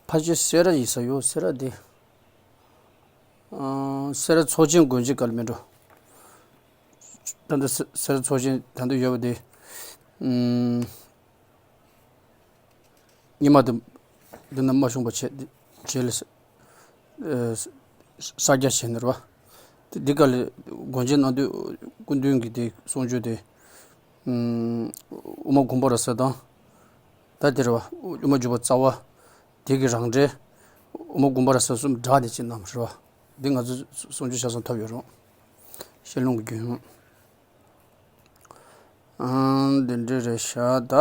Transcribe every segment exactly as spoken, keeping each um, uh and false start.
ཕལ་ཆེར་སེ་ར་ཡིན་ས་ཡོད། སེ་ར་དེ། ཨང་། སེ་ར་ཚོགས་ཆེན་དགོན་ཆེན་ག་ལ་མིན་འགྲོ། ད་ལྟ་སེ་སེ་ར་ཚོགས་ཆེན་ད་ལྟ་ཡོད་པ་དེ། ཨུམ། ཉི་མ་དེ་འདི་ན་མ་བྱུང་པ་བྱས་བྱས་ལ་ས་ཨེ་ས་སྐྱ་བྱས་ནས་རེད་བ། དེ་འདི་ག་ལ་དགོན་ཆེན་ནང་དུ་སྐུ་མདུན་གྱི་དེ་གསུང་ཆོས་དེ། ཨུམ། དབུ་མ་དགོངས་པ་རབ་གསལ་དང་། ད་དེ་རེད་བ། དབུ་མ་འཇུག་པ་རྩ་བ། དེ་གི་རང་འགྲེལ། དབུ་མ་དགོངས་པ་རབ་གསལ་གསུམ་སྦྲགས་ནས་ཅིག་གནང་བ་རེད་བ། འདི་ང་ཚོ་གསུང་ཆོས་ཆ་ཚང་ཐོབ་ཡོད་རུང་། བཤད་ལུང་གི་རྒྱུན། ཨང་། འདི་འདྲ་རེད་ཤག་ད།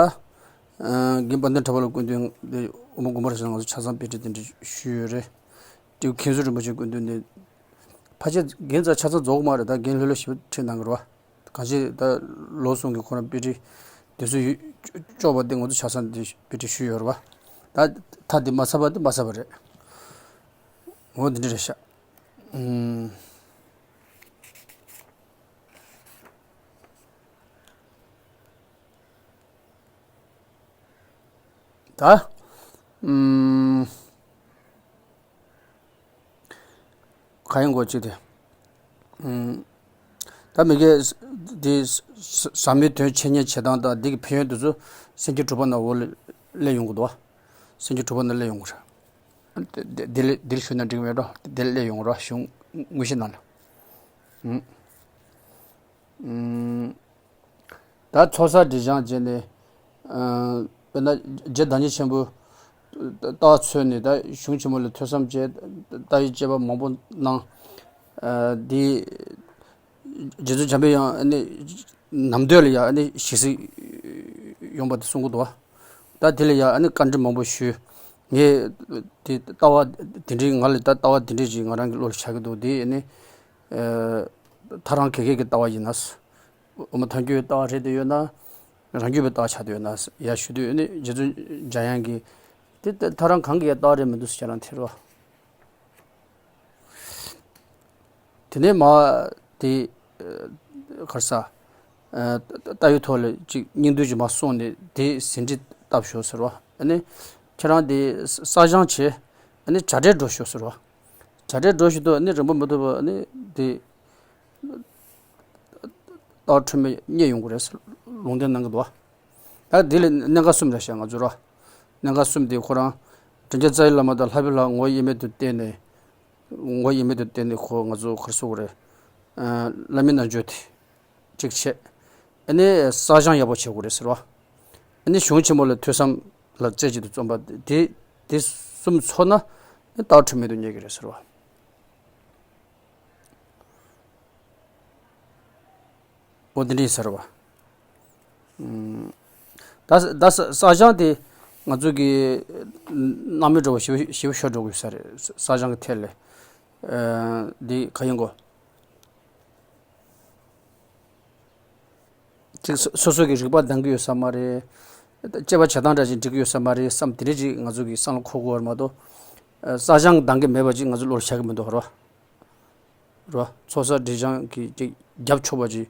ཨང་། རྒན་དཔལ་ལྡན་གྲགས་པ་ལགས་སྐུ་མདུན་འདི་དབུ་མ་དགོངས་པ་རབ་གསལ་ང་ཚོ་ཆ་ཚང་དཔེ་ཁྲིད་འདི་འདྲ་ཞུས་ཡོད་རེད། དེ་མཁན་ཟུར་རིན་པོ་ཆེ་སྐུ་མདུན་འདི། ཕལ་ཆེར་རྒན་ཚོ་ཆ་ཚང་རྫོགས་མ་རེད། ད་རྒན་ལྷོད་ལྷོད་ཞེ་པོ་ཁྲིད་གནང་གི་རེད་བ། གང་ཅི་ད་ལོ་གསུམ་གྱི་ཁོ་རང་དཔེ་ཁྲིད་དེ་ཚོ་ཡོད་ཅོག་པ་དེ་ང་ཚོ་ཆ་ཚང་དེ་དཔེ་ཁྲིད་ཞུས་ཡོད་རེད་བ། ད་ད་དེ་མ་ཚར་བ་དེ་མ་ཚར་བ་རེད། འོ་འདི་འདྲ་རེད་ཤག་ཨུམ། ད། ཨུམ། ག་ཡིན་གོ་ཅི་དེ། ཨུམ། ད་མི་དགེ་འདི་ཟབ་མོའི་དོན་འཆད་ཉན་བྱེད་སྟངས་དང་འདི་གི་ཕན་ཡོན་དེ་ཚོ་སེམས་བསྐྱེད་དྲུག་པ་ནང་འོག་ལ་སླེབས་ཡོང་གི་འདུག་བ། སེམས་བསྐྱེད་དྲུག་པ་ནང་སླེབས་ཡོང་གི་རེད། དེ་དེ་ལས་དེ་ལས་ཞུས་ན་འགྲིག་མེད་འགྲོ། དེ་ལས་སླེབས་ཡོང་རོགས་གཞུང་དངོས་གཞི་ནང་ལ། ཨུམ། ཨུམ། ད་ཚོགས་བསགས་སྒྲིབ་སྦྱང་བྱས་ནས། ཨ། དཔེར་ན་རྗེ་བདག་ཉིད་ཆེན་པོས་ལྟ་བ་འཚོལ་ནས་ད་གཞུང་ཆེན་མོ་ལ་ཐོས་བསམ་བྱས། ལྟ་བའི་དཔྱད་པ་མང་པོ་གནང་། ཨ། འདི་རྗེ་བཙུན་འཇམ་པའི་དབྱངས་ནི་ནམ་འདོད་ལ་ཡང་ནི་ཞལ་གཟིགས་ཡོང་པ་དེ་གསུང་གི་འདུག་བ། ད་དེ་ལ་ཡང་ནི་བཀའ་འདྲི་མང་པོ་ཞུས། ངས་དེ་ལྟ་བ་དེ་འདྲའི་ང་ལ་ད་ལྟ་བ་དེ་འདྲའི་ཞིག་ང་རང་གི་བློ་ལ་ཤར་གྱི་འདུག་དེ་ནི། ཨ། ཐག་རང་དགེ་རྒན་གྱི་ལྟ་བ་ཡིན་ན། དབུ་མ་ཐལ་འགྱུར་ལྟ་བ་རེད་དེ་ཡོད་ན། རང་རྒྱུད་པའི་ལྟ་བ་ཆགས་དེ་ཡོད་ན་ཡ་ཞུ་དུས་ནི་རྗེ་བཙུན་འཇམ་དབྱངས་ཀྱིས། དེ་ལྟ་ཐག་རང་གང་གི་ལྟ་བ་རེད་མི་འདུག་ཟེར་ཁྱེད་རང་ཐེར་བ། དེ་ནས་མ་དེ་གར་ས་ལྟ་བའི་ཐོག་ལ་ཅིག་སྙིང་བསྡུས་ཀྱི་མ་གསུངས་ནས་དེ་ཟིན་བྲིས་བཏབ་ཤོག་ཟེར་བ། ཨ་ནི་ཁྱེད་རང་དེ་བསགས་སྦྱང་བྱས། ཨ་ནི་བྱ་བྲལ་འགྲོ་ཤོག་ཟེར་བ། བྱ་བྲལ་འགྲོ་ཤོག་དུས་ཨ་ནི་རིང་པོ་མི་ཐུབ་པ་ཨ་ནི་དེ། ལྟ་བ་འཁྲུལ་མེད་རྙེད་ཡོང་གི་རེད་ཟེར་ལུང་བསྟན་གནང་གི་འདུག་བ། ད་འདི་ལ་གནད་འགག་གསུམ་རེད་ཤག་ང་ཚོ་ར། གནད་འགག་གསུམ་དེ་ཁོ་རང་། དྲིན་ཅན་རྩ་བའི་བླ་མ་དང་ལྷག་པའི་ལྷ་ངོ་བོ་དབྱེར་མེད་དུ་བསྟན་ནས། ངོ་བོ་དབྱེར་མེད་དུ་བསྟན་ནས་ཁོ་ང་ཚོ་ག་རེ་ཟེར་དགོས་རེད། ཨ། བླ་མའི་རྣལ་འབྱོར་དེ་གཅིག་བྱས། ཨ་ནི་བསགས་སྦྱང་ཡག་པོ་བྱེད་དགོས་རེད་ཟེར་བ། ཨ་ནི་གཞུང་ཆེན་མོ་ལ་ཐོས་བསམ་ལ་རྩེ་གཅིག་ཏུ་བརྩོན་པ་དེ་དེ་གསུམ་ཚོགས་ན་ནི་ལྟ་བ་འཁྲུལ་མེད་དུ་རྙེད་ཀྱི་རེད་ཟེར་བ། འོ་དེ་འདྲ་ཡིན་ས་རེད་བ། ཨུམ། ད་ད་བསགས་སྦྱང་དེ་ང་ཚོ་གི་སྣང་མེད་འགྲོ་བ་ཞིབ་ཞིབ་ཤོར་འགྲོ་དགོས་ས་རེད། བསགས་སྦྱང་གི་ཐད་ལ། ཨ། འདི་ག་ཡིན་གོ། ཅིག་སོ་སོ་སོ་གི་རིག་པ་འདང་གི་ཡོད་ས་མ་རེད། དཔྱད་པ་བྱེད་སྟངས་འདྲ་ཞིག་འགྲིག་གི་ཡོད་ས་མ་རེད་བསམ་དེ་འདྲ་ཅིག་ང་ཚོ་གི་བསམ་བློ་འཁོར་དགོས་པ་མ་གཏོགས། ཨ། བསགས་སྦྱང་འདང་གི་མེད་པ་ཅིག་ང་ཚོ་བློར་ཤར་གི་མི་འདུག་རོ། རོ། ཚོགས་བསགས་སྒྲིབ་སྦྱང་གི་ཅིག་རྒྱབ་ཕྱོགས་པ་ཅིག་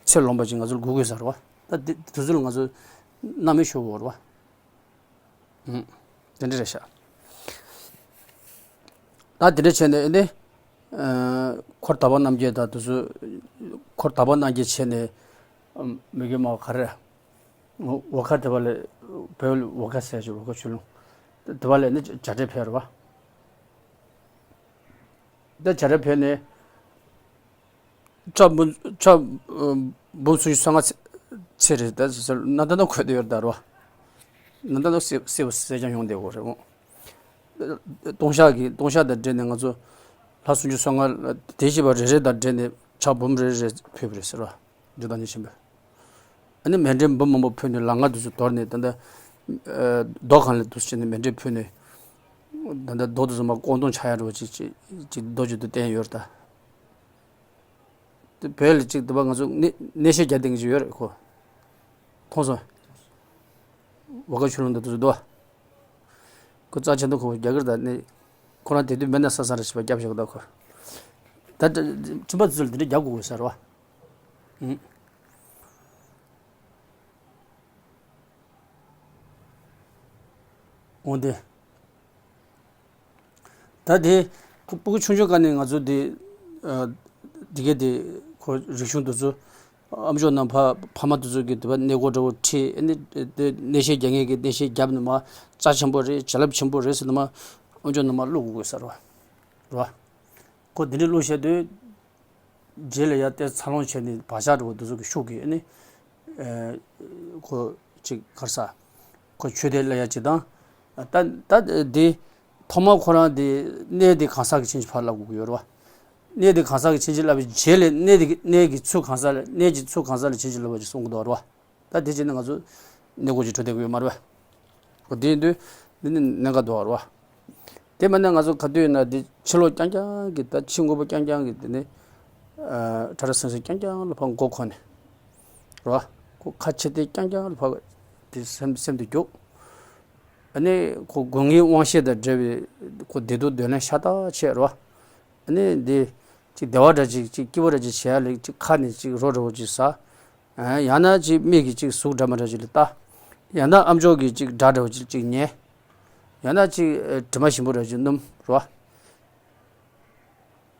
ཚེ་ལོངས་པ་ཅིག་ང་ཚོར་དགོས་དགོས་ས་རོ། ད་དེ་དེ་ཚོ་ལ་ང་ཚོ་སྣང་མེད་ཤོར་དགོས་རོ། ཨུམ། དེ་འདྲ་རེད་ཤག་ད་དེ་འདྲ་བྱས་ནས་ཨེ་ནི། ཨ། འཁོར་དག་པ་རྣམ་རྒྱལ་དང་དེ་ཚོ། འཁོར་དག་པ་རྣམ་རྒྱལ་བྱས་ནས། ཨ། མི་དགེ་མ་ག་རེ། འོ་ཁ་དེ་བ་ལས། བོད་འོ་ཁ་ཟེར་ཞིག་འོ་ཁ་ཆུ་ལུང་། དེ་བ་ལས་ནི་བྱ་བྲལ་ཕེབས་རེད་བ། ད་བྱ་བྲལ་ཕེབས་ནས། ཕྱག་འབུམ་ཕྱག་འབུམ་སུམ་ཅུ་སོ་ལྔ་ཚེ་ཚེ་རེད་ད་ཟེར་ན་ད་ནི་འཁོད་དེ་ཡོད་ད་རོ། ན་ད་ནི་སེ་སེ་བ་སེ་ཅང་ཡོང་བསྡད་ཡོད་རེད་འོ། ལྟུང་བཤགས་ཀྱི་ལྟུང་བཤགས་དང་འབྲེལ་ནས་ང་ཚོ་ལྷ་སུམ་ཅུ་སོ་ལྔ་དེ་བཞི་པ་རེ་རེ་དང་འབྲེལ་ནས་ཕྱག་འབུམ་རེ་རེ་ཕུལ་བ་རེད་ཟེར་བ། རྗེ་བདག་ཉིད་ཆེན་པོས། ཨ་ནི་མཎྜལ་འབུམ་མང་པོ་ཕུལ་ནས་ལམ་ཁ་དེ་ཚོ་དོར་ནས་ད་ལྟ། ཨ། རྡོ་གང་ལ་དུ་བྱས་ནས་མཎྜལ་ཕུལ་ནས། ད་ལྟ་རྡོ་དེ་ཚོ་མར་ཀོང་ཏུང་ཆགས་ཡ་འདྲ་བོ་ཅིག་ཅིག་ཅིག་རྡོ་ཅིག་ཏུ་བསྟན་ཡོད་རེད་ད། དེ་བོད་ལ་ཅིག་དེ་བ་ང་ཚོ་གནས་གནས་བཤད་རྒྱག་བསྡད་མཁན་ཅིག་ཡོད་རེད་ཁོ། མཐོང་སོང་། འོ་ཁ་ཆུ་ལུང་དུ་དུ་དུ། ཁོ་རྩ་ཆེན་དུ་ཁོ་རྒྱ་གར་དང་ནི། ཁོ་རང་དེ་དུས་མེད་ན་ས་ས་ར་བྱིས་པ་སྐྱབས་བཞག་ད་ཁོ། ད་ཁྲིམས་པ་ཚོ་ལ་དེ་འདྲ་རྒྱག་དགོས་དགོས་ཟེར་བ། ཨུ། འོང་དེ། ད་དེ་ཁོ་སྤུ་གུ་ཆུང་ཆུང་སྒང་ནས་ང་ཚོ་དེ་ཨ་དེ་གའི་དེ་ཁོ་རིག་གཞུང་དེ་ཚོ་ཨམ་ཅོག་ནང་ཕ་ཕ་མ་དེ་ཚོ་གིས་དེ་བ་གནས་སྐོར་འདྲ་བོ་ཁྲིད། ཨ་ནི་དེ་གནས་བཤད་རྒྱག་མཁན་གྱིས་གནས་བཤད་བརྒྱབ་ནས་མར་རྩ་ཆེན་པོ་རེད། བྱིན་རླབས་ཆེན་པོ་རེད་ཟེར་ནས་མར་ཨམ་ཅོག་ནང་མར་བླུག་དགོས་ས་རེད་བ། རེད་བ། ཁོ་དེ་འདྲའི་བླུག་བྱས་དུས། རྗེས་ལ་ཡར་བལྟས་འཚར་ལོངས་བྱས་ནས་བག་ཆགས་འདྲ་བོ་དེ་ཚོ་གི་ཤུགས་ཀྱིས་ཨ་ནི། ཨ་ཁོ་ཅིག་ག་རེ་ཟ། ཁོ་ཆོས་དད་སླེབས་ཡ་ཅིག་དང་། ད་ད་དེ་ཐོག་མར་ཁོ་རང་དེ་གནས་དེ་གང་ཟག་གི་ཕྱིན་ཅི་ཕར་བསླབ་དགོས་ཀྱི་ཡོད་རེད་བ། གནས་དེ་གང་ཟག་གི་ཕྱིན་ཅི་བསླབ་པའི་རྗེས་ལ་གནས་དེ་གནས་ཀྱི་ཚུལ་གང་ཟག་ལ་གནས་ཀྱི་ཚུལ་གང་ཟག་ལ་ཕྱིན་ཅི་བསླབ་པ་ཅིག་གསུང་གི་འདུག་རེད་བ། ད་དེ་བྱས་ནས་ང་ཚོ་གནས་སྐོར་ཅིག་འགྲོ་བསྡད་ཀྱི་ཡོད་མ་རེད་བ། འོ་དེ་ཡིན་དུས་འདི་ནི་གནད་འགག་འདུག་རེད་བ། དེ་མིན་ན་ང་ཚོ་ག་དུས་ཡིན་ན་འདི་ཕྱི་ལོགས་རྐྱང་རྐྱང་གི་ད་ཕྱི་དངོས་པོ་རྐྱང་རྐྱང་གི་དེ་ནི་ཨ་ཁྲ་ཁྲ་སིང་སིང་རྐྱང་རྐྱང་ལ་ཕར་མགོ་འཁོར་ནས་རེད་བ། ཁོ་ཁ་ཕྱིར་བལྟས་རྐྱང་རྐྱང་ལ་ཕར་དེ་སེམས་སེམས་དེ་རྒྱུག་ཨ་ནི་ཁོ་སྒོ་ལྔའི་དབང་ཤེས་དང་འབྲེལ་བའི་ཁོ་བདེ་སྡུག་འདོད་ལན་ཤ་སྟག་བྱས་རེད་བ། ཨ་ནི་འདི་ཅིག་བདེ་བ་འདྲ་ཅིག་ཅིག་སྐྱིད་པོ་འདྲ་ཅིག་བྱེད་ཡ་ལ་ཅིག་ཁ་ནས་ཅིག་རོ་འདྲ་བོ་ཅིག་ཟ། ཡང་ན་ཅིག་མིག་གིས་ཅིག་གཟུགས་འདྲ་མི་འདྲ་ཅིག་ལ་ལྟ། ཡང་ན་ཨམ་ཅོག་གིས་ཅིག་སྒྲ་འདྲ་བོ་ཅིག་ཅིག་ཉན། ཡང་ན་ཅིག་དྲི་མ་ཞིམ་པོ་འདྲ་ཅིག་སྣོམ་རེད་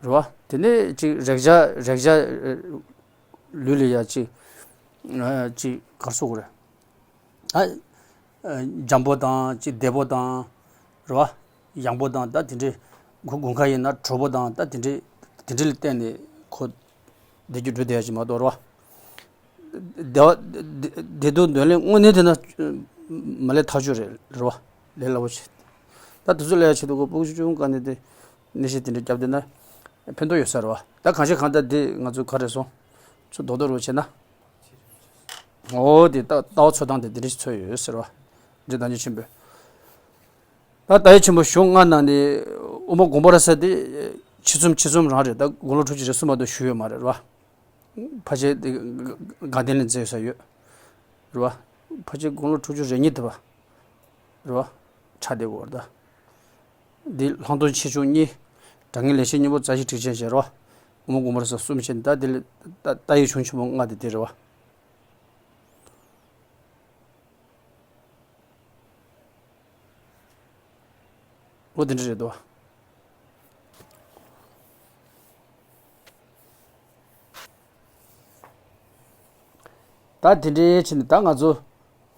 བ། རེད་བ། དེ་ནས་ཅིག་རེག་བྱ་རེག་བྱ་ལུས་ལ་ཡ་ཅིག་ཅིག་ག་རེ་ཟེར་དགོས་རེད། ཨ། འཇམ་པོ་དང་ཅིག་བདེ་པོ་དང་། རེད་བ། ཡང་པོ་དང་ད་དེ་འདྲའི་ཁོ་དགུན་ཁ་ཡིན་ན་དྲོ་པོ་དང་ད་དེ་འདྲའི་དེ་འདྲའི་ལ་བརྟེན་ནས་ཁོ་བདེ་རྒྱུ་འགྲོ་བསྡད་ཡ་ཅིག་མ་གཏོགས་རེད་བ། བདེ་བ་བདེ་བདེ་སྡུག་འདོད་ལན་དངོས་གནས་དེ་ན་མ་ལས་ཐག་ཆོད་རེད་རེད་བ། ལས་སླ་པོ་ཆེ། ད་དེ་ཚོ་ལས་ཡ་ཆེད་དུ་ཁོ་སྤུ་གུ་ཆུང་ཆུང་སྒང་ནས་དེ་གནས་བཤད་དེ་འདྲ་བརྒྱབ་བསྡད་ན་ཕན་ཐོགས་ཡོད་ས་རེད་བ། ད་གང་ཤེས་གང་ལྟར་དེ་ང་ཚོ་ག་རེ་སོང་ཚུར་རྡོག་རྡོག་རུ་བྱས་ན། འོ་དེ་ལྟ་ལྟ་བ་འཚོལ་སྟངས་དེ་འདི་འདྲ་ཞིག་འཚོལ་ཡོད་ཟེར་བ། འདི་བདག་ཉིད་ཆེན་པོས། ད་ད་ཡེ་ཆེན་པོ་གཞུང་ལྔ་ནང་ནས་དབུ་མ་དགོངས་པ་རབ་གསལ་དེ་ཆེ་ཚུམ་ཆེ་ཚུམ་རང་རེད། ད་དགུང་ལོ་དྲུག་ཅུ་རེ་གསུམ་མ་གཏོགས་བཞུགས་ཡོད་མ་རེད་རེད་བ། ཕལ་ཆེར་དེ་དགའ་ལྡན་ལ་མཛད་ཡོད་ས་ཡོད་རེད་བ། ཕལ་ཆེར་དགུང་ལོ་དྲུག་ཅུ་རེ་གཉིས་དེ་བ་རེད་བ། ཆགས་བསྡད་ཡོད་རེད་ད། འདི་ལྷག་མཐོང་ཆེ་ཆུང་གཉིས། དྲང་ངེས་ལེགས་བཤད་སྙིང་པོ་རྩ་ཤེ་ཊཱིཀ་ཆེན་ཞེས་རོ། དབུ་མ་དགོངས་པ་རབ་གསལ་གསུམ་བྱས་ནས་ད་འདི་ལ་ད་ད་ཡེ་གཞུང་ཆེན་པོ་ལྔ་དེ་འདི་རེད་བ། འོ་དེ་འདྲ་རེད་དོ། ད་དེ་འདྲའི་ཕྱིན་ནས་ད་ང་ཚོ་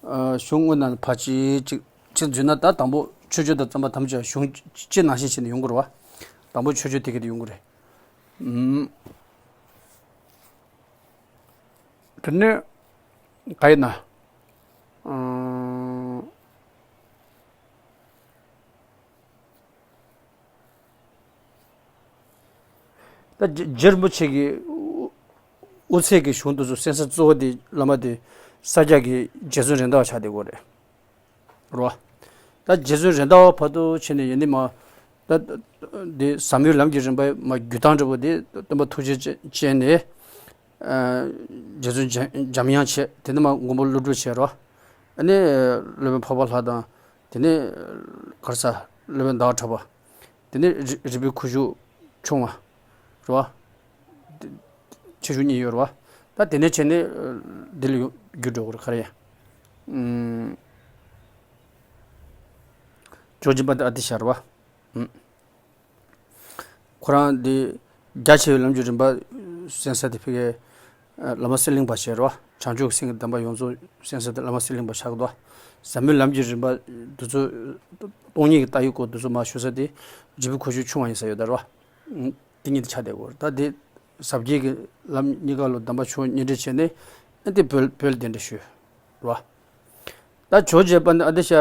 ཨ་གཞུང་དངོས་ནང་ཕར་ཅིག་ཅིག་ཅིག་འཛུལ་ན། ད་དང་པོ་མཆོད་བརྗོད་དང་རྩོམ་པ་ཐམས་ཅད་གཞུང་སྤྱི་ནང་བཞིན་བྱས་ནས་ཡོང་གི་རེད་བ། དང་པོ་མཆོད་བརྗོད་དེ་ག་དེ་ཡོང་གི་རེད། ཨུམ། དེ་ནས་ག་ཡིན་ན། ཨུམ། ད་རྗེ་རྗེ་རིན་པོ་ཆེ་གི་དབུ་ཚད་ཀྱི་གཞུང་དེ་ཚོ་གསན་ས་གཙོ་བོ་དེ་བླ་མ་དེ་ས་སྐྱ་གི་རྗེ་བཙུན་རེད་མདའ་བ་ཆགས་བསྡད་ཀྱི་རེད། རོ། ད་རྗེ་བཙུན་རེད་མདའ་བ་བར་དུ་ཕྱིན་ནས་ཡིན་ནི་མ། ད་དེ་ཟབ་མོའི་ལམ་གྱི་རིམ་པ་མ་བརྒྱུད་སྟངས་འདྲ་པོ་དེ་སྟོན་པ་ཐུགས་རྗེ་ཅན་ནས། རྗེ་བཙུན་འཇམ་དབྱངས་བྱས། དེ་ནས་མར་མགོན་པོ་ཀླུ་སྒྲུབ་བྱས་རོ། ཨ་ནི་སློབ་དཔོན་འཕགས་པ་ལྷ་དང་། དེ་ནས་ག་རེ་ཟ། སློབ་དཔོན་ཟླ་བ་གྲགས་པ། དེ་ནས་རི་རི་པིན་ཁུ་བྱུག་ཆུང་བ་རེད་བ། ཆེ་ཆུང་གཉིས་ཡོད་རེད་བ། ད་དེ་ནས་བྱས་ནས་འདི་ལ་ཡོང་རྒྱུ་འགྲོ་གི་རེད། ག་རེ་ཡ། ཇོ་བོ་རྗེ་དཔལ་ལྡན་ཨ་ཏི་ཤ་རེད་བ། ཁོ་རང་འདི་རྒྱ་ཆེ་བའི་ལམ་གྱི་རིམ་པ་གསན་ས་དེ་ཕ་གི་བླ་མ་གསེར་གླིང་པ་ཞེས་རོ། བྱང་ཆུབ་སེམས་ཀྱི་གདམས་པ་ཡོངས་རྫོགས་གསན་ས་དེ་བླ་མ་གསེར་གླིང་པ་ཆགས་འདུག་ཟབ་མོའི་ལམ་གྱི་རིམ་པ་འདི་ཚོ་སྟོང་ཉིད་ཀྱི་ལྟ་བའི་སྐོར་འདི་ཚོ་མར་ཞུ་ས་དེ་རི་པིན་ཁུ་བྱུག་ཆུང་བ་ཡིན་ས་ཡོད་ད་རོ། དེ་གཉིས་དེ་ཆགས་བསྡད་ཡོད་རེད། ད་དེ་ཟབ་རྒྱས་ཀྱི་ལམ་གཉིས་ཀ་ལ་གདམས་པ་ཆུང་གཉིས་འདྲེས་བྱས་ནས་ཨ་དེ་བོད་བོད་ལ་གདན་འདྲེན་ཞུས་རོ། ད་ཇོ་བོ་རྗེ་དཔལ་ལྡན་ཨ་ཏི་ཤ་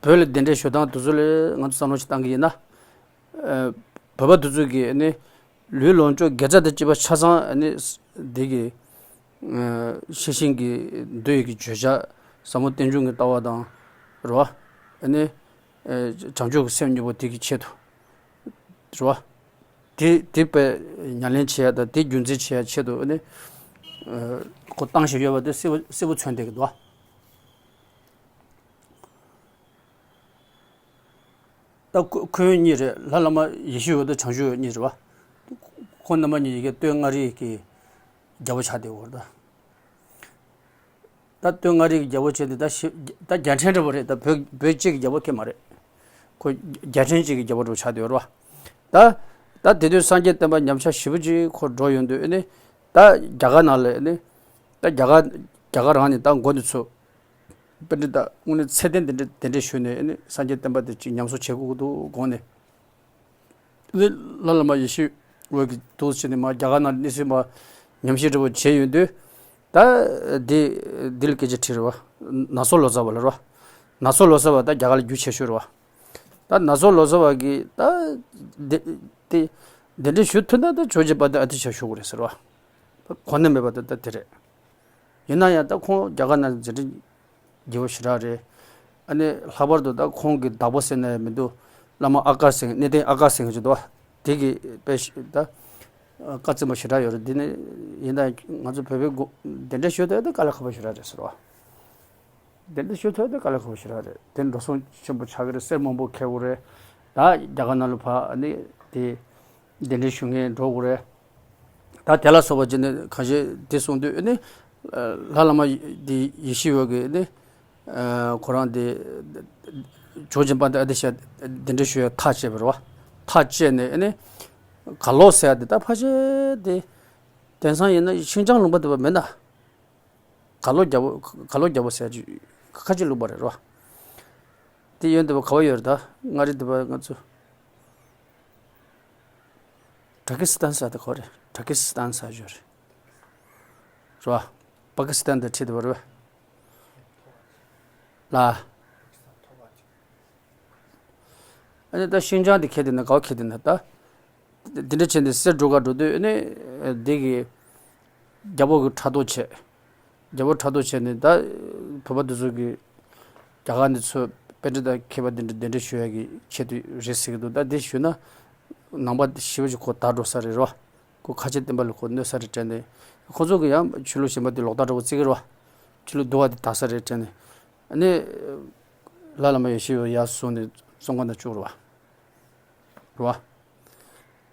བོད་ལ་གདན་འདྲེན་ཞུ་སྟངས་དེ་ཚོ་ལ་ང་ཚོ་བསམ་བློ་ཞིག་བཏང་གི་ཡིན་ན། ཨ། བོད་པ་དེ་ཚོ་གིས་ནི་ལུས་ལོངས་སྤྱོད་དགེ་རྩ་དང་བཅས་པ་ཆ་ཚང་ནི་འདི་གི་ཤེས་བཞིན་གྱི་འདུལ་བའི་གི་བརྗོད་བྱ། ཟབ་མོ་རྟེན་འབྱུང་གི་ལྟ་བ་དང་རོ། ནི་བྱང་ཆུབ་ཀྱི་སེམས་གཉིས་པོ་དེ་གི་ཆེད་དུ་རོ། དེ་དེ་པའི་ཉམས་ལེན་བྱེད་ཡ་དང་དེ་རྒྱུན་འཛིན་བྱེད་ཡ་ཆེད་དུ་ནི་ཁོ་བཏང་བཞིན་ཡོད་པ་དེ་གསལ་པོ་གསལ་པོ་མཚོན་བསྡད་ཀྱི་འདུག་ད་ཁོ་ཁོ་གཉིས་རེད། ལྷ་བླ་མ་ཡེ་ཤེས་འོད་དང་བྱང་ཆུབ་འོད་གཉིས་རེད་བ། ཁོང་རྣམ་པ་གཉིས་ཡི་གེ་སྟོད་མངའ་རིས་ཀྱི་རྒྱལ་པོ་ཆགས་བསྡད་ཡོད་རེད་ད། ད་སྟོད་མངའ་རིས་ཀྱི་རྒྱལ་པོ་བྱས་ཏེ་ད་ཞི་ད་རྒྱལ་ཕྲན་འདྲ་པོ་རེད། ད་བོད་བོད་གཅིག་གི་རྒྱལ་པོ་ཁེ་མ་རེད། ཁོ་རྒྱལ་ཕྲན་གཅིག་གི་རྒྱལ་པོ་འདྲ་པོ་ཆགས་བསྡད་ཡོད་རེད་བ། ད་ད་དེ་དུས་སངས་རྒྱས་བསྟན་པ་ཉམས་ཆག་ཞེ་པོ་ཅིག་ཁོ་འགྲོ་ཡོང་དུས་ཨ་ནི། ད་རྒྱ་གར་ནང་ལ་ཨ་ནི། ད་རྒྱ་གར་རྒྱ་གར་རང་ནས་ད་མགོ་ནས་ཚུར། དཔེར་ན་ད་དངོས་གནས་ཚད་ལྡན་དེ་འདྲ་དེ་འདྲ་ཞུས་ནས་ཨ་ནི་སངས་རྒྱས་བསྟན་པ་དེ་ཅིག་ཉམས་གསོ་བྱེད་དགོས་ཀྱི་འདུག་དགོངས་ནས། ཨ་ནི་ལྷ་བླ་མ་ཡེ་ཤེས་འོད་ཀྱིས་འདུག་བྱས་ནས་མར་རྒྱ་གར་ནང་གནས་ཚུལ་མར་ཉམས་ཞིབ་འདྲ་པོ་བྱས་ཡོང་དུས། ད་འདི་འདི་ལ་སྐད་ཆ་དྲིས་རེད་བ། ནང་སོ་ལོ་ཙཱ་བ་ལ་རེད་བ། ནང་སོ་ལོ་ཙཱ་བ་ད་རྒྱ་གར་ལ་རྒྱུས་ཆེ་ཤོས་རེད་བ། ད་ནང་སོ་ལོ་ཙཱ་བ་གིས་ད་འདི་འདི་འདི་འདྲ་ཞུ་ཐུབ་ན་ད་ཇོ་བོ་རྗེ་དཔལ་ལྡན་ཨ་ཏི་ཤ་ཞུ་དགོས་རེད་ཟེར་བ། གོ་གནས་མེད་པ་ད་ད་དེ་རེད། ཡིན་ན་ཡང་ད་ཁོང་རྒྱ་གར་ནང་མཛད་འཕྲིན་རྒྱས་པོ་ཞེ་དྲག་རེད། ཨ་ནི་ལྷག་པར་དུ་ད་ཁོང་གི་བདག་པོ་ཟེར་ན་ཡང་མི་འདུག་བླ་མ་ཨ་ཀར་སེང་གནས་བརྟན་ཨ་ཀར་སེང་ཅིག་འདུག་བ། དེ་གི་དཔེ་ཞིག་ད་བཀའ་བཙན་པོ་ཞེ་དྲག་ཡོད་རེད། འདི་ནི་ཡིན་ད་ང་ཚོ་བོད་པའི་སྒོ་དེ་འདྲ་ཞུ་ཐུབ་ཡ་ད་དཀའ་ལས་ཁག་པོ་ཞེ་དྲག་རེད་ཟེར་བ། དེ་འདྲ་ཞུ་ཐུབ་ཡ་ད་དཀའ་ལས་ཁག་པོ་ཞེ་དྲག་རེད། དེ་འགྲོ་སོང་ཆེན་པོ་ཆགས་ཀྱི་རེད། གསེར་མང་པོ་འཁྱེར་དགོས་རེད། ད་རྒྱ་གར་ནང་ལ་ཕར་ཨ་ནི་དེ་གདན་འདྲེན་ཞུ་མཁན་འགྲོ་དགོས་རེད། ད་དེ་ལ་སོགས་པ་བྱས་ནས་གང་ཞིག་དེ་གསུངས་དུས་ཨ་ནི་ལྷ་བླ་མ་དེ་ཡེ་ཤེས་འོད་ཀྱིས་ཨ་ནི་ཁོ་རང་དེ་ཇོ་བོ་རྗེ་དཔལ་ལྡན་ཨ་ཏི་ཤ་གདན་འདྲེན་ཞུ་ཡ་ཐག་བཅད་པ་རེད་བ། ཐག་བཅད་ནས་ཨ་ནི་གར་ལོག་ཟེར་ཡ་དེ་ད་ཕལ་ཆེར་དེ་དེང་སང་ཡིན་ན་ཤིན་ཅང་ལུང་པ་དེ་བ་མེད་ན། གར་ལོག་རྒྱལ་པོ་གར་ལོག་རྒྱལ་པོ་ཟེར་ཅིག་ཁ་ཅིག་ལུག་པ་རེད་རོ། དེ་ཡོན་དེ་བ་ག་བ་ཡོད་རེད། ད་མངའ་རིས་དེ་བ་ང་ཚོ་ཏྲ་ཀི་སི་ཐན་ཟེར་དེ་ག་བ་རེད། ཏྲ་ཀི་སི་ཐན་ཟེར་ཡོད་རེད་རོ། པ་ཀི་སི་ཐན་དེ་ཁྲིད་དེ་བ་རེད་བ། ལ། ཨ་ནི་ད་ཤིན་ཅང་དེ་ཁྱེར་དེ་ན་ག་བ་ཁྱེར་དེ་ན་ད། འདི་འདྲ་བྱས་ནས་གསེར་འབྲུ་ག་འགྲོ་དུས་ནི་འདི་གི་རྒྱལ་པོ་གི་ཕྲག་དོག་བྱས། རྒྱལ་པོ་ཕྲག་དོག་བྱས་ནས་ད་བོད་པ་འདི་ཚོ་གི་རྒྱ་གར་འདི་ཚོ་པཎྜི་ཏ་མཁས་པ་འདི་འདྲ་གདན་འདྲེན་ཞུ་ཡ་གི་ཆེད་དུ་རེད་ཟེར་གི་འདུག་ད་འདི་ཞུས་ན་ནང་པ་ཞེ་པོ་ཅིག་ཁོ་དར་འགྲོ་ས་རེད་རོ། ཁོ་ཁ་ཆེ་བསྟན་པ་ལ་ཁོ་གནོད་ས་རེད་དྲན་ནས། ཁོ་ཚོ་གི་ཡང་ཆོས་ལུགས་གཞན་པ་འདི་ལོག་ལྟ་འདྲ་པོ་བརྩི་གི་རོ། ཆོས་ལུགས་འདུལ་བ་འདི་དར་ས་རེད་དྲན་ནས། ཨ་ནི་ལྷ་བླ་མ་ཡེ་ཤེས་འོད་ཡར་སོང་ནས་བཙོན་ཁང་ནང་བཅུག་རོ། རེད་བ།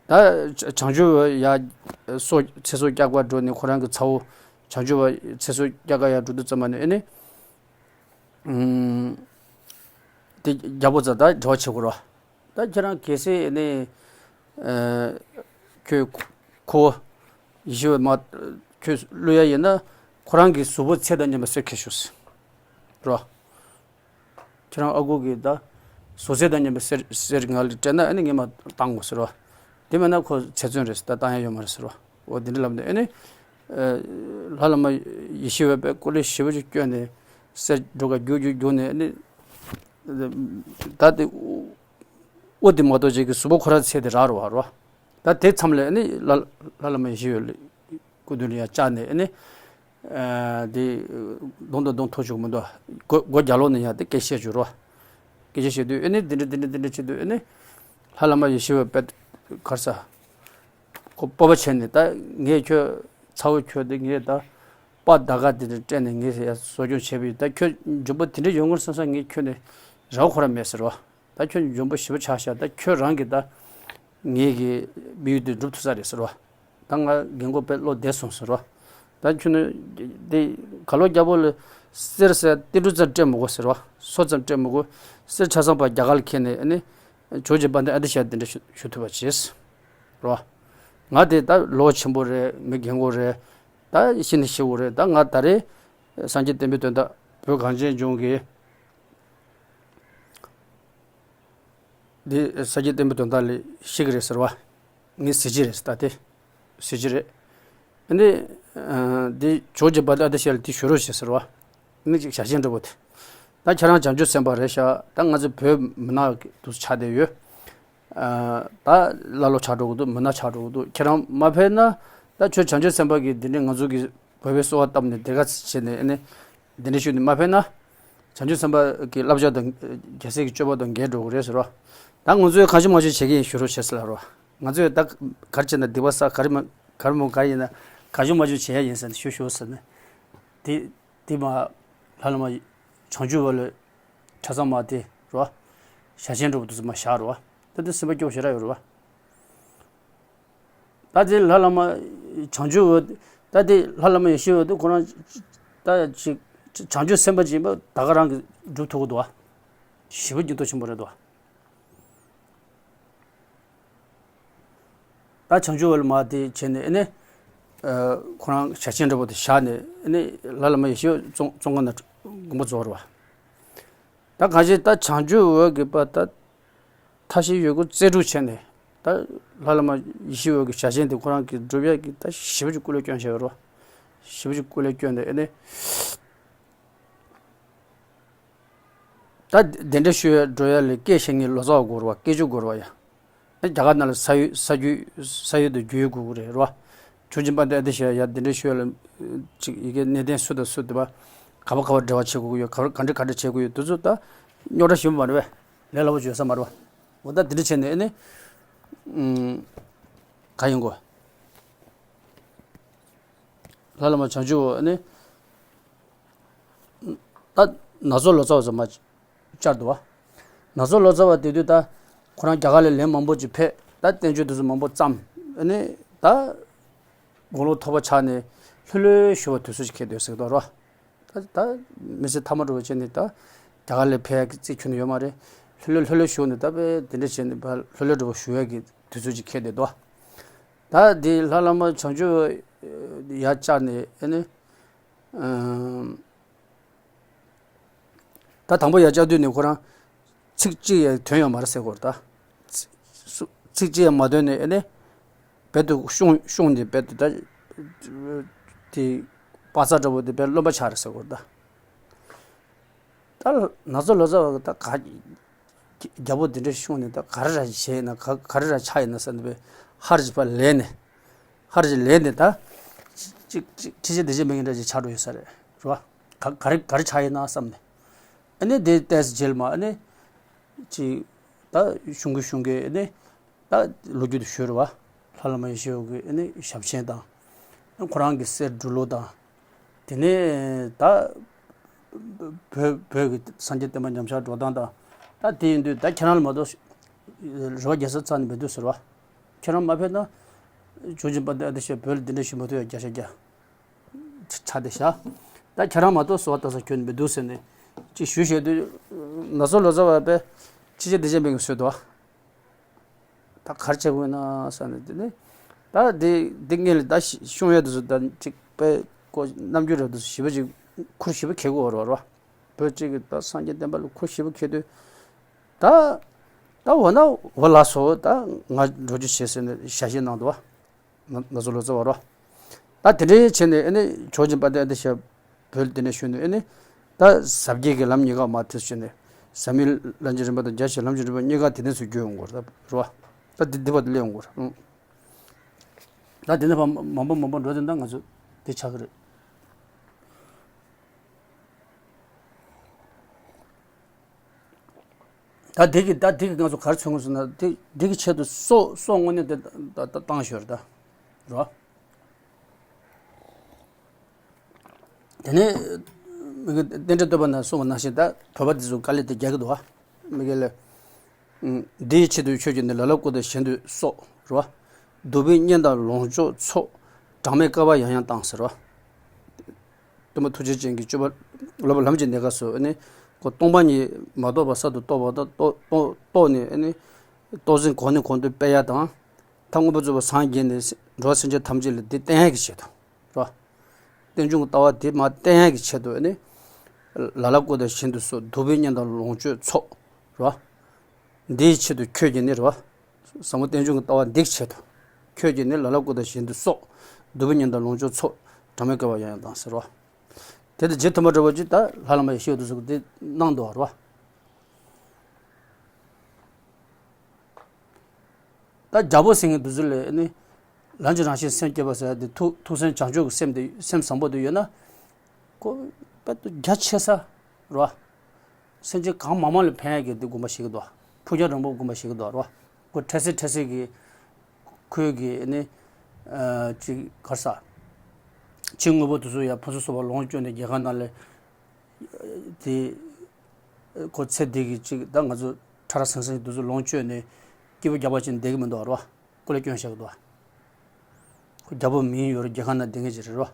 ད་བྱང་ཆུབ་འོད་ཡར་སྲོག་ཚེ་སྲོག་བསྐྱབ་ག་འགྲོ་ནས་ཁོ་རང་གི་ཚ་བོ་བྱང་ཆུབ་འོད་ཚེ་སྲོག་བསྐྱབ་ག་ཡར་འགྲོ་དུས་ཙམ་པ་ནས་ཨེ་ནི། ཨུམ། དེ་རྒྱལ་པོ་ཚོ་ད་འབྲེལ་བ་བྱེད་དགོས་རེད་བ། ད་ཁྱེད་རང་གལ་སྲིད་ཨེ་ནི། ཨ། ཁྱོད་ཁོ་ཡེ་ཤེས་འོད་མ་ཁྱོད་བསླུ་ཡ་ཡིན་ན་ཁོ་རང་གི་གཟུགས་པོ་ཚེ་དང་མཉམ་པའི་གསེར་འཁྱེར་ཤོག་ཟེར། རེད་བ། ཁྱེད་རང་ཨ་ཁུ་གིས་ད་ཟོ་ཟས་དང་མཉམ་པའི་གསེར་གསེར་ང་ལ་སྤྲད་ན་ཨ་ནི་ངས་མར་བཏང་དགོས་ཟེར་བ། དེ་མེད་ན་ཁོ་ཚེ་བཙོན་རེད་ཟེར། ད་བཏང་ཡ་ཡོད་མ་རེད་ཟེར་བ། འོ་དེ་འདྲ་ལབ་ནས་ཨ་ནི། ཨ། ལྷ་བླ་མ་ཡེ་ཤེས་འོད་པས་སྐུ་ལས་ཞེ་པོ་ཅིག་བསྐྱོན་ནས་གསེར་འབྲུ་ག་རྒྱུག་རྒྱུག་རྒྱུག་ནས་ཨ་ནི། ད་དེ་དབུ་དེ་མ་གཏོགས་ཅིག་གི་གཟུགས་པོ་ཁོ་རང་ཚད་དེ་རག་རོ་བ་རོ། ད་དེ་མཚམས་ལ་ཨ་ནི་ལྷ་ལྷ་བླ་མ་ཡེ་ཤེས་འོད་ལ་སྐུ་མདུན་ལ་ཡར་བཅར་ནས་ཨ་ནི། ཨ། དེ་གདོང་དང་གདོང་ཐུག་ཆོག་མི་འདུག་སྒོ་སྒོ་རྒྱབ་ལོགས་ནས་ཡར་དེ་སྐད་བཤད་བཅུག་རོ། སྐད་ཆ་བཤད་དུས་ཨ་ནི་འདི་འདྲ་འདི་འདྲ་འདི་འདྲ་བྱེད་དུས་ཨ་ནི། ལྷ་བླ་མ་ཡེ་ཤེས་འོད་པས་གར་ས། ཁོ་སྤོབས་པ་བྱས་ནས་ད་ངས་ཁྱོད་ཚ་བོ་ཁྱོད་དེ་ངས་ད་པ་ད་ག་དེ་འདྲ་སྤྲད་ནས་ངས་ཡར་གསོ་སྐྱོང་བྱས་པ་ཡིན། ད་ཁྱོད་འཇོན་པོ་དེ་འདྲ་ཡོང་ངར་བསམ་ས་ངས་ཁྱོད་ནས་རག་ཁོ་ར་མེད་ཟེར་བ། ད་ཁྱོད་འཇོན་པོ་ཞེ་པོ་ཆགས་ཤག་ད་ཁྱོད་རང་གིས་ད་ངེད་ཀྱི་དམིགས་ཡུལ་དེ་འགྲུབ་ཐུབ་ས་རེད་ཟེར་བ། ད་ང་རྒན་གོག་དཔེ་བློ་བདེ་སོང་ཟེར་བ། ད་ཁྱོད་ནི་དེ་གར་ལོག་རྒྱལ་པོ་ལ་གསེར་ཟེར་ཏིལ་འབྲུ་ཙམ་སྤྲད་མི་དགོས་ཟེར་བ། སོ་ཙམ་སྤྲད་མི་དགོས། གསེར་ཆ་ཚང་པ་རྒྱ་གར་ལ་ཁྱེར་ནས་ཨ་ནི་ཇོ་བོ་རྗེ་དཔལ་ལྡན་ཨ་ཏི་ཤ་གདན་འདྲེན་ཞུ་ཞུ་ཐུབ་པ་བྱས་ཟེར་བ། ང་དེ་ད་ལོ་ཆེན་པོ་རེད། མི་རྒན་གོག་རེད། ད་ཤི་ནི་ཤི་དགོས་རེད། ད་ང་ད་རེས་སངས་རྒྱས་བསྟན་པའི་དོན་དག་བོད་གངས་ཅན་ལྗོངས་ཀྱི། འདི་སངས་རྒྱས་བསྟན་པའི་དོན་དག་ལ་ཤི་གི་རེད་ཟེར་བ། ངའི་གཟི་བརྗིད་རེད་ཟེར། ད་དེ་གཟི་བརྗིད་རེད། འདི་འདི་ཇོ་བོ་རྗེ་དཔལ་ལྡན་ཨ་ཏི་ཤ་ལ་དེ་ཞུ་རོགས་བྱེད་ཟེར་བ། ནི་ཅིག་ཞལ་ཆེམས་འདྲ་པོ་དེ། ད་ཁྱེད་རང་བྱང་ཆུབ་སེམས་དཔའ་རེད་ཤག་ད་ང་ཚོ་བོད་མི་ནག་གི་དུ་ཆགས་བསྡད་ཡོད། ད་ཀླ་ཀློ་ཆགས་འགྲོ་གི་འདུག་མི་ནག་ཆགས་འགྲོ་གི་འདུག་ཁྱེད་རང་མ་ཕེབས་ན་ད་ཁྱོད་བྱང་ཆུབ་སེམས་དཔའ་གི་འདི་འདྲའི་ང་ཚོ་གི་བོད་པའི་གསོལ་བ་བཏབ་ནས་དེ་ག་བྱས་ནས་ཨ་ནི། འདི་འདྲ་ཞུས་ནས་མ་ཕེབས་ན། བྱང་ཆུབ་སེམས་དཔའ་གི་བསླབ་བྱ་དང་རྒྱལ་སྲས་ཀྱི་སྤྱོད་པ་དང་འགལ་འགྲོ་གི་རེད་ཟེར་བ། ད་ང་ཚོས་གང་བྱུང་མང་བྱུང་བྱེད་ཀྱི་ཡིན་ཞུ་རོགས་བྱེད་ཟེར་ལབ་རོ། ང་ཚོས་ད་ག་རེ་བྱས་ན་སྡིག་པ་བསགས། ག་རེ་མ་ག་རེ་མོ་ག་ཡིན་ན་གང་བྱུང་མང་བྱུང་བྱེད་ཡ་ཡིན་ཟེར་ནས་ཞུ་ཞུ་ཟེར་ནས། དེ་དེ་མ་ལྷ་བླ་མ་བྱང་ཆུབ་འོད་ལ་ཆ་ཚང་མ་དེ་རོ། ཞལ་ཆེམས་འདྲ་པོ་དེ་ཚོ་མ་བཞག་རོ། ད་དེ་སེམས་པ་སྐྱོ་ཞེ་དྲག་ཡོད་རོ། ད་དེ་ལྷ་བླ་མ་བྱང་ཆུབ་འོད། ད་དེ་ལྷ་བླ་མ་ཡེ་ཤེས་འོད་དེ་ཁོ་རང་ད་ཅིག་བྱང་ཆུབ་སེམས་དཔའ་ཅིག་ཡིན་པ་ད་ག་རང་གིས་སྒྲུབ་ཐུབ་ཀྱི་འདུག་བ། ཞེ་པོ་སྙིང་སྟོབས་ཆེན་པོ་རེད་འདུག་བ། ད་བྱང་ཆུབ་འོད་ལ་མར་དེ་བྱས་ནས་ཨེ་ནི། ཁོ་རང་ཞལ་ཆེམས་འདྲ་པོ་དེ་བཞག་ནས་ཨེ་ནི་ལྷ་བླ་མ་ཡེ་ཤེས་འོད་བཙོན་ཁང་ནང་དགོངས་པ་རྫོགས་རེད་བ། ད་གང་ཞིག་ད་བྱང་ཆུབ་འོད་ཀྱི་པ་ད་མཐའ་བཞི་ཡོད་དགུ་རྩལ་སྤྲུགས་བྱས་ནས་ད་ལྷ་བླ་མ་ཡེ་ཤེས་འོད་ཀྱི་ཞལ་ཆེམས་དེ་ཁོ་རང་གིས་སྒྲུབ་ཡག་གི་ད་ཞེ་པོ་ཅིག་སྐུ་ལས་བསྐྱོན་བྱས་པ་རེད་བ། ཞེ་པོ་ཅིག་སྐུ་ལས་བསྐྱོན་ནས་ཨེ་ནི། ད་གདན་འདྲེན་ཞུ་ཡ་འགྲོ་ཡ་ལ་སྐད་བཤད་མཁན་ལོ་ཙཱ་བ་དགོས་རེད་བ། སྐད་ཅོར་དགོས་རེད་བ་ཡ། རྒྱ་གར་ནང་ལ་ས་ཡོད་ས་རྒྱུས་ས་ཡོད་དུ་རྒྱུས་ཡོད་དགོས་ཀྱི་རེད་བ། ཆུང་ཆེན་དཔལ་ལྡན་ཨ་ཏི་ཤ་ཡ་གདན་འདྲེན་ཞུ་ཡ་ལ་ཅིག་ཡི་གེ་གནས་བརྟན་སུ་དང་སུ་དེ་བ་ག་བ་ག་བ་འབྲེལ་བ་བྱེད་དགོས་ཀྱི་ཡོད། ག་བ་ག་འདྲ་ག་འདྲ་བྱེད་དགོས་ཡོད། དེ་ཚོ་ད་རྙོག་དྲ་ཞིག་མ་རེད་བས། ལས་སླ་པོ་བརྗོད་ས་མ་རེད་བ། འོ་ད་དེ་འདྲ་བྱས་ནས་ཨ་ནི། ཨུམ། ག་ཡིན་གོ། ལྷ་བླ་མ་བྱང་ཆུབ་འོད་ཨ་ནི། ད་ནག་ཚོ་ལོ་ཙཱ་བ་ཚོ་མ་བཅར་འདུག་བ། ནག་ཚོ་ལོ་ཙཱ་བ་དེ་དུས་ད་ཁོ་རང་རྒྱ་གར་ལ་ལན་མང་པོ་ཅིག་ཕེབས། ད་བསྟན་བཅོས་དེ་ཚོ་མང་པོ་བརྩམས། ཨ་ནི་ད་དགུང་ལོ་མཐོ་པོ་ཆགས་ནས་ལྷོད་ལྷོད་བཞུགས་པ་དུས་ཚོད་ཅིག་འཁེལ་འདུག་ཟེར་གི་འདུག་རོ། ད་ད་མི་ཚེ་མཐའ་མ་འགྲོ་བ་བྱས་ནས་ད་རྒྱ་གར་ལ་ཕེབས་ཡག་གི་རྩིས་ཁྱོན་ནས་ཡོད་མ་རེད། ལྷོད་ལྷོད་ལྷོད་ལྷོད་བཞུགས་ནས་ད་དཔེ་དེ་འདྲ་བྱས་ནས་ཕར་ལྷོད་ལྷོད་འགྲོ་བ་བཞུགས་ཡག་གི་དུས་ཚོད་ཅིག་འཁེལ་བསྡད་འདུག་ད་འདི་ལྷ་བླ་མ་བྱང་ཆུབ་ཡར་བཅར་ནས་ཨ་ནི། ཨམ། ད་དང་པོ་ཡར་བཅར་དུས་ནས་ཁོ་རང་ཚིག་གཅིག་ཡང་ཐོན་ཡོད་མ་རེད་ཟེར་གོ་རེད་ད། ཚིག་ཚིག་གཅིག་ཡང་མ་ཐོན་ནས་ཨེ་ནས་རྦད་དུ་ཤོང་ཤོང་ནས་རྦད་དུ་ད་དེ་པ་ཙ་འདྲ་པོ་དེ་རྦད་རློན་པ་ཆགས་རེད་ཟེར་གོ་རེད་ད། ད་ནག་ཚོ་ལོ་ཙཱ་བ་ད་ག་རྒྱལ་པོ་འདི་འདྲ་བྱུང་ནས་ད་ག་རེ་ར་བྱས་ཡིན་ན་ག་ག་རེ་ར་ཆགས་ཡིན་ན་བསམ་པའི་ཧར་གྱི་ཕར་ལེན་ནས་ཧར་གྱི་ལེན་ནས་ད་ཅིག་ཅིག་ཁྲི་ཆེན་སྡེ་བཞི་མི་ངན་འདྲ་ཅིག་ཆགས་འགྲོ་ཡོད་ས་རེད་རེད་བ། ག་ག་རེ་ག་རེ་ཆགས་ཡིན་ན་བསམ་ནས་ཨ་ནི་དེ་ལྟས་སུ་རྗེས་ལ་མ་ཨ་ནི་ཅིག་ད་གཞུང་གི་གཞུང་གི་ཨ་ནི། ད་ལོ་རྒྱུས་དེ་ཞུས་རེད་བ། ལྷ་བླ་མ་ཡེ་ཤེས་འོད་ཀྱི་ཨ་ནི་ཞབས་ཆེན་དང་། ཁོ་རང་གི་གསེར་འབྲུ་ལོ་དང་། དེ་ནས་ད་བོད་བོད་ཀྱི་སངས་རྒྱས་བསྟན་པ་ཉམས་ཆག་འགྲོ་སྟངས་དང་། ད་དེ་ཡིན་དུས་ད་ཁྱེད་རང་ལ་མ་གཏོགས་རེ་བ་རྒྱལ་ས་རྩ་ནས་མི་འདུག་ཟེར་བ། ཁྱེད་རང་མ་ཕེབས་ན་ཇོ་ཇིན་པ་འདི་ཨ་ཏི་ཤ་བོད་ལ་འདི་འདྲ་ཞིག་མ་ཐུབ་ཡ་རྒྱ་ཤ་རྒྱ་ཆ་དེ་བཞག་ད་ཁྱེད་རང་མ་གཏོགས་གསོལ་བ་བཏབ་ས་ཁྱོན་མི་འདུག་ཟེར་ནས་ཅིག་ཞུས་བཞག་དུས་ནག་ཚོ་ལོ་ཙཱ་བ་པས་ཕྱི་རྒྱལ་སྡེ་ཆེན་པའི་གི་བཟོས་འདུག་ད་ག་རེ་བྱེད་དགོས་ན་བསམ་ནས་དེ་ནས་ད་དེ་དེ་སྔོན་ལ་ད་ཤི་ཤོང་ཡ་དེ་ཚོ་ད་ཅིག་པའི་ཀོ་རྣམ་འགྱུར་རབ་དེ་ཚོ་ཞིབ་པ་ཅིག་ཁུར་ཞིབ་པ་འཁྱེར་དགོས་རེད་བ། བོད་ཅིག་གི་ད་སངས་རྒྱས་བསྟན་པ་ལ་ཁུར་ཞིབ་པ་འཁྱེར་དུས་ད་ད་འོ་ན་འོ་ལགས་སོ་ད་ང་འགྲོ་རྒྱུ་བྱེད་ཟེར་ནས་ཞལ་བཞེས་གནང་འདུག་བ། ང་ང་ཚོ་ལོ་ཙཱ་བ་རོ། ད་དེ་འདྲའི་བྱས་ནས་ཨ་ནི་ཇོ་ཇིན་པ་འདི་ཨ་ཏི་ཤ་བོད་དེ་ནས་ཞུས་ནས་ཨ་ནི་ད་ཟབ་རྒྱས་ཀྱི་ལམ་གཉིས་ཀ་མར་ཐོས་བྱས་ནས་ཟབ་མོའི་ལམ་གྱི་རིམ་པ་དང་རྒྱ་ཆེའི་ལམ་གྱི་རིམ་པ་གཉིས་ཀ་དེ་ནས་སུ་བརྒྱུད་ཡོང་གི་རེད་བ། ད་འདི་འདི་བར་དུ་སླེབས་ཡོང་གི་རེད། ད་དེ་ནས་ཕར་མང་པོ་མང་པོ་འགྲོ་དེ་འདྲ་ང་ཚོ་དེ་ཆགས་ཀྱི་རེད། ད་འདི་གི་ད་འདི་གི་ང་ཚོ་ག་རེ་མཚོན་གྱི་འདུག་ཟེར་ན་འདི་འདི་གི་ཆེད་དུ་སྲོག་སྲོག་དངོས་གནས་དེ་ད་ད་བཏང་ཞོར་ད་རོ། དེ་ནས་མི་གི་རྟེན་འབྲེལ་བསྟོད་པ་ན་གསུངས་པ་ནང་བཞིན་ད་བོད་པ་འདི་ཚོ་དཀའ་ལས་དེ་རྒྱག་གི་འདུག་བ། མི་གི་ལས། འདིའི་ཆེད་དུ་ཁྱོད་ཀྱིས་ནི་ལ་ལ་སྐུ་དང་གཞན་དུ་སྲོག་རོ། གདུག་པའི་གཉེན་དང་ལོངས་སྤྱོད་ཚོགས། གྲངས་མེད་བསྐལ་པ་ཡང་ཡང་བཏང་ཟེར་རོ། སྟོན་པ་ཐུགས་རྗེ་ཅན་གྱི་སྤྱོད་པ་སློབ་པ་ལམ་གྱི་གནས་སྐབས་སུ་ནི་ཁོ་སྟོང་པ་ཉིད་མ་རྟོགས་པ་གསར་དུ་རྟོགས་པ་དང་རྟོགས་རྟོགས་རྟོགས་ནས་ནི་རྟོགས་ཟིན་གོང་ནས་གོང་དུ་སྤེལ་ཡ་དང་། ཐབས་མངོན་པ་རྫོགས་པར་སངས་རྒྱས་ནས་འགྲོ་བ་སེམས་ཅན་ཐམས་ཅད་ལ་འདི་བསྟན་ཡ་གི་ཆེད་དུ་རོ། རྟེན་འབྱུང་གི་ལྟ་བ་འདི་མར་བསྟན་ཡ་གི་ཆེད་དུ་ནི། ལ་ལ་སྐུ་དང་གཞན་དུ་སྲོག་གདུག་པའི་གཉེན་དང་ལོངས་སྤྱོད་ཚོགས་རོ། འདིའི་ཆེད་དུ་ཁྱོད་ཀྱིས་ནི་རོ། ཟབ་མོ་རྟེན་འབྱུང་གི་ལྟ་བ་འདི་གི་ཆེད་དུ། ཁྱོད་ཀྱིས་ནི་ལ་ལ་སྐུ་དང་གཞན་དུ་སྲོག་གདུག་པའི་གཉེན་དང་ལོངས་སྤྱོད་ཚོགས། གྲངས་མེད་བསྐལ་པ་ཡང་ཡང་བཏང་ཟེར་རོ། དེ་ལྟར་རྗེ་ཐོབ་པ་འདྲ་བོ་ཅིག་ད་ལྷ་བླ་མ་ཡེ་ཤེས་འོད་དུ་ཟེར་གི་དེ་གནང་འདུག་རོ། ད་རྒྱལ་པོ་ཟེར་མཁན་དེ་ཚོ་ལས་ནི། ལམ་གྱི་རང་བཞིན་སེམས་བསྐྱེད་པ་ཟེར་ཡ་དེ་ཐུགས་ཐུགས་སེམས་བྱང་ཆུབ་ཀྱི་སེམས་དེ་སེམས་བཟང་པོ་དེ་ཡོད་ན། ཁོ་དཔེ་དུ་རྒྱ་ཆེ་ས་རོ། སེམས་ཅན་གང་མང་མང་ལ་ཕན་ཡ་གི་དེ་དགོངས་པ་བཞེས་ཀྱི་འདུག་ཕུགས་རྒྱང་རིང་པོ་དགོངས་པ་བཞེས་ཀྱི་འདུག་རོ། ཁོ་འཕྲལ་སེལ་འཕྲལ་སེལ་གྱི་ཁོའི་གི་ནི། ཅིག་གར་ས། ཕྱི་དངོས་པོ་དེ་ཚོ་ཡ་ཕུན་སུམ་ཚོགས་པ་ལོངས་སྤྱོད་ནས་རྒྱལ་ཁབ་ནང་ལ། དེ། ཁོ་ཚེ་འདི་གི་ཅིག་ད་ང་ཚོ་ཁྲ་ར་ཟིང་ཟིང་དེ་ཚོ་ལོངས་སྤྱོད་ནས་སྐྱིད་པོ་རྒྱག་པ་ཅིག་བསྡད་ཀྱི་མི་འདུག་རོ། སྐུ་ལས་སྐྱོན་བཞག་གི་འདུག་ཁོ་རྒྱལ་པོ་མིང་ཡོད་རེད། རྒྱལ་ཁབ་ནང་བསྡད་མཁན་ཅིག་རེད་རོ།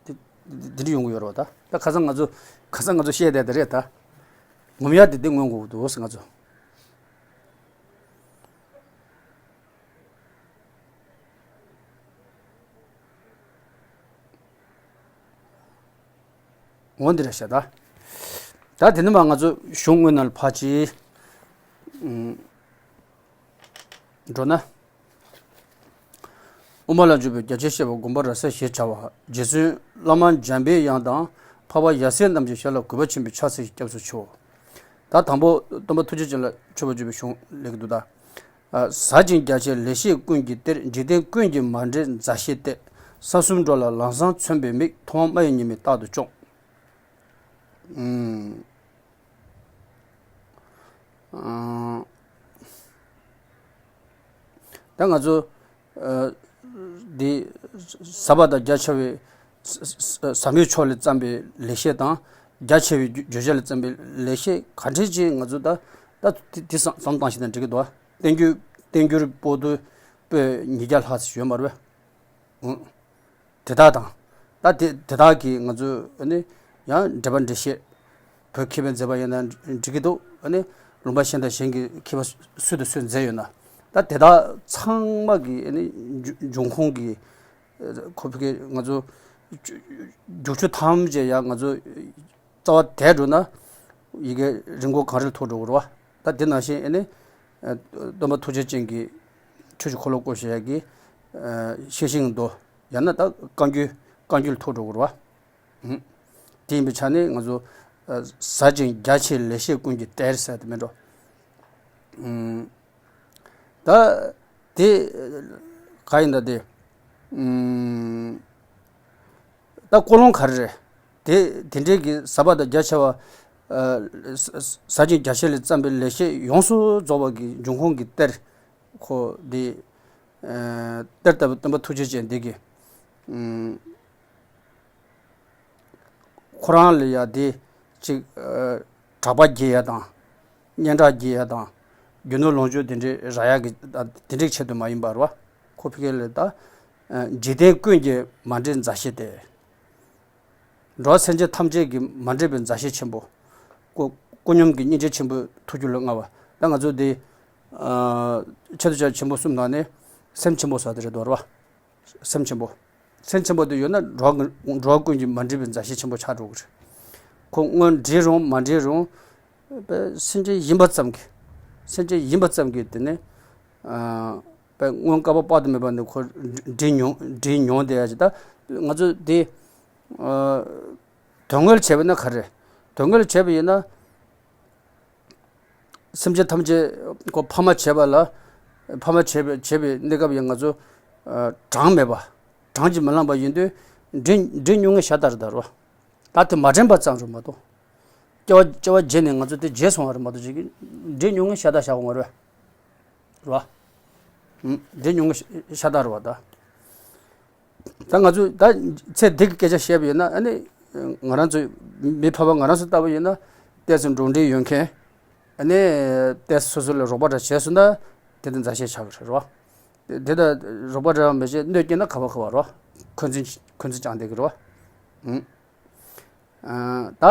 དེ་དེ་འདྲ་ཡོང་གི་ཡོད་རེད་བ་ད། ད་ཁ་སང་ང་ཚོ་ཁ་སང་ང་ཚོ་བཤད་བསྡད་དེ་རེད་ད། ངོམ་ཡ་དེ་འདི་མངོན་དགོས་འདུག་ང་ཚོ། འོ་འདི་རེད་ཤག་ད། ད་དེ་ནས་མར་ང་ཚོ་གཞུང་དངོས་ནང་ལ་ཕར་ཅིག་འགྲོ་ན། དབུ་མ་ལ་འཇུག་པའི་རྒྱ་ཆེར་བཤད་པ་དགོངས་པ་རབ་གསལ་ཞེས་བྱ་བ། རྗེ་བཙུན་བླ་མ་འཇམ་པའི་དབྱངས་དང་འཕགས་པ་ཡབ་སྲས་རྣམས་ཀྱི་ཞབས་ལ་གུས་པ་ཆེན་པོས་ཕྱག་འཚལ་ཞིང་སྐྱབས་སུ་མཆིའོ། ད་དང་པོ་སྟོན་པ་ཐུགས་རྗེ་ཅན་ལ་མཆོད་པར་བརྗོད་པའི་གཞུང་ལེགས་འདུག་ད། ཟབ་ཅིང་རྒྱ་ཆེའི་ལེགས་བཤད་ཀུན་གྱི་གཏེར། འཇིག་རྟེན་ཀུན་གྱིས་མ་འདྲེས་མཛའ་བཤེས་གཏེར། ས་གསུམ་འགྲོ་ལ་ལམ་བཟང་མཚོན་པའི་མིག་ཐོག་མ་མ་ཡིན་ཉི་མའི་རྟག་ཏུ་སྐྱོང་། ཨུམ། ཨང་། ད་ང་ཚོ་ཨ་འདི་ཟབ་པ་དང་རྒྱ་ཆེ་བའི་ཟབ་མོས་ཕྱོགས་ལ་བརྩམས་པའི་ལེགས་བཤད་དང་། རྒྱ་ཆེ་བའི་བརྗོད་བྱ་ལ་བརྩམས་པའི་ལེགས་བཤད་ག་འདྲ་ཅིག་ང་ཚོ་ད་ད་དེ་དེ་བསམ་བསམ་བཏང་ཞིག་དང་འགྲིག་གི་འདུག་བསྟན་འགྱུར་བསྟན་འགྱུར་པོ་ཏི་པོད་ཉིས་བརྒྱ་ལྷག་ཙམ་ཡོད་མ་རེད་པས། དེ་དག་དང་། ད་དེ་དེ་དག་གིས་ང་ཚོས་ཨ་ནི་ཡང་འགྲེལ་པ་འགྲེལ་བཤད། བོད་མཁས་པས་མཛད་པ་ཡིན་ན་འགྲིག་གི་འདུག་ཨ་ནི་ལུང་པ་གཞན་དང་གཞན་གྱི་མཁས་པ་སུ་དང་སུས་མཛད་ཡོད་ན། ད་དེ་དག་ཚང་མ་གི་ཨ་ནི་འབྱུང་འབྱུང་ཁུངས་ཀྱི་ཁོ་ཕ་གི་ང་ཚོ་རྒྱུག་ཆུ་ཐམས་ཅད་ཡང་ང་ཚོ་རྩ་བ་དེད་འགྲོ་ན་ཡི་གེ་རིན་གོང་གང་རེ་མཐོ་འགྲོ་གི་རེད་བ། ད་དེ་ནང་བཞིན་ཨ་ནི་སྟོན་པ་ཐུགས་རྗེ་ཅན་གྱི་ཆོས་ཀྱི་འཁོར་ལོ་བསྐོར་བྱེད་ཡ་གི་ཤེས་བཞིན་དུ་ཡང་ན་ད་བཀའ་འགྱུར་བཀའ་འགྱུར་མཐོ་འགྲོ་གི་རེད་བ། དེ་ཡིན་པའི་ཆ་ནས་ང་ཚོ་ཟབ་ཅིང་རྒྱ་ཆེའི་ལེགས་བཤད་ཀུན་གྱི་གཏེར་ཟེར་དེ་མིན་འགྲོ། ད་དེ་ག་ཡིན་ད་དེ། ད་ཀུན་སློང་ག་རེ་རེད། དེ་དེ་འདྲའི་གི་ཟབ་པ་དང་རྒྱ་ཆེ་བ། ཟབ་ཅིང་རྒྱ་ཆེ་ལ་བརྩམས་པའི་ལེགས་བཤད་ཡོངས་སུ་རྫོགས་པ་གི་འབྱུང་ཁུངས་ཀྱི་གཏེར། ཁོ་འདི་གཏེར་ལྟ་བུ་སྟོན་པ་ཐུགས་རྗེ་ཅན་འདི་གི་ཁོ་རང་ལ་ཡ་དེ་ཅིག་གྲགས་པ་རྒྱས་ཡ་དང་། སྙན་གྲགས་རྒྱས་ཡ་དང་། རྒྱུ་ནོར་ལོངས་སྤྱོད་དེ་འདྲའི་རག་ཡ་གི་དེ་འདྲའི་ཆེད་དུ་མ་ཡིན་པ་རེད་བ། ཁོ་ཕ་གི་ལ་ད་འཇིག་རྟེན་ཀུན་གྱིས་མ་འདྲེས་མཛའ་བཤེས་ཏེ། འགྲོ་བ་སེམས་ཅན་ཐམས་ཅད་ཀྱིས་མ་འདྲེས་པའི་མཛའ་བཤེས་ཆེན་པོ། ཀུ་ཀུན་སྙོམས་ཀྱི་སྙིང་རྗེ་ཆེན་པོའི་ཐུགས་རྒྱུད་ལ་མངའ་བ། ད་ང་ཚོ་འདི་ཆེད་དུ་བྱ་ཆེན་པོ་གསུམ་ནང་ནས་སེམས་ཆེན་པོ་ཟེར་དེ་རེད་འདུག་རེད་བ། སེམས་ཆེན་པོ། སེམས་ཆེན་པོ་དེ་ཡོད་ན་འགྲོ་བ་འགྲོ་བ་ཀུན་གྱིས་མ་འདྲེས་པའི་མཛའ་བཤེས་ཆེན་པོ་ཆགས་འགྲོ་གི་རེད། ཁོ་སྔོན་འདྲེས་རུང་མ་འདྲེས་རུང་། སེམས་ཅན་ཡིན་པ་ཙམ་གྱིས། སེམས་ཅན་ཡིན་པ་ཙམ་གྱིས་དེ་ནི། སྔོན་བསྐལ་པ་དཔག་ཏུ་མེད་པ་ནས་ཁོ་འདྲེས་མྱོང་འདྲེས་མྱོང་བསྡད་ཡ་ཅིག་ད་ང་ཚོ་དེ། དོན་དངོས་ལ་བྱས་པ་ན་ག་རེ། དོན་དངོས་ལ་བྱས་པ་ཡིན་ན། སེམས་ཅན་ཐམས་ཅད་ཁོ་ཕ་མ་བྱས་པ་ལ། ཕ་མ་བྱས་པའི་བྱས་པའི་གནས་སྐབས་ཡང་ང་ཚོ་གྲངས་མེད་པ། གྲངས་ཀྱིས་མི་ལངས་པ་ཡིན་དུས་འདྲེས་འདྲེས་མྱོང་ངེས་ཤ་སྟག་རེད་ད་རོ། ད་དེ་མ་དྲན་པ་ཙམ་རེད་མ་གཏོགས། སྐྱེ་བ་སྐྱེ་བ་བརྒྱད་ནས་ང་ཚོ་དེ་བརྗེད་སོང་བ་རེད་མ་གཏོགས་ཅིག་འདྲེས་མྱོང་ངེས་ཤ་སྟག་བཞག་འོང་བ་རེད། རེད་བ། འདྲེས་མྱོང་ངེས་ཤ་སྟག་རེད་བ་ད། ད་ང་ཚོས་ད་ཚེ་འདི་གི་སྐད་ཆ་བཤད་པ་ཡིན་ན་ཨ་ནི། ང་རང་ཚོ་མི་ཕལ་པ་ང་རང་ཚོ་ལྟ་བུ་ཡིན་ན་ཏོག་ཙམ་འགྲོ་འདྲེན་ཡོད་མཁན། ཨ་ནི་ཏོག་ཙམ་སོ་སོ་ལ་རོགས་པ་འདྲ་བྱས་སོང་ན་དེ་དང་མཛའ་བཤེས་ཆགས་ཀྱི་རེད་རོ། དེ་དང་རོགས་པ་འདྲ་མི་བྱེད་གནོད་སྐྱེལ་ན་ཁ་བ་ཁ་བ་རོ། འཁོན་འཛིན་འཁོན་འཛིན་བཅངས་བསྡད་ཀྱི་རོ། ཨུམ། ད་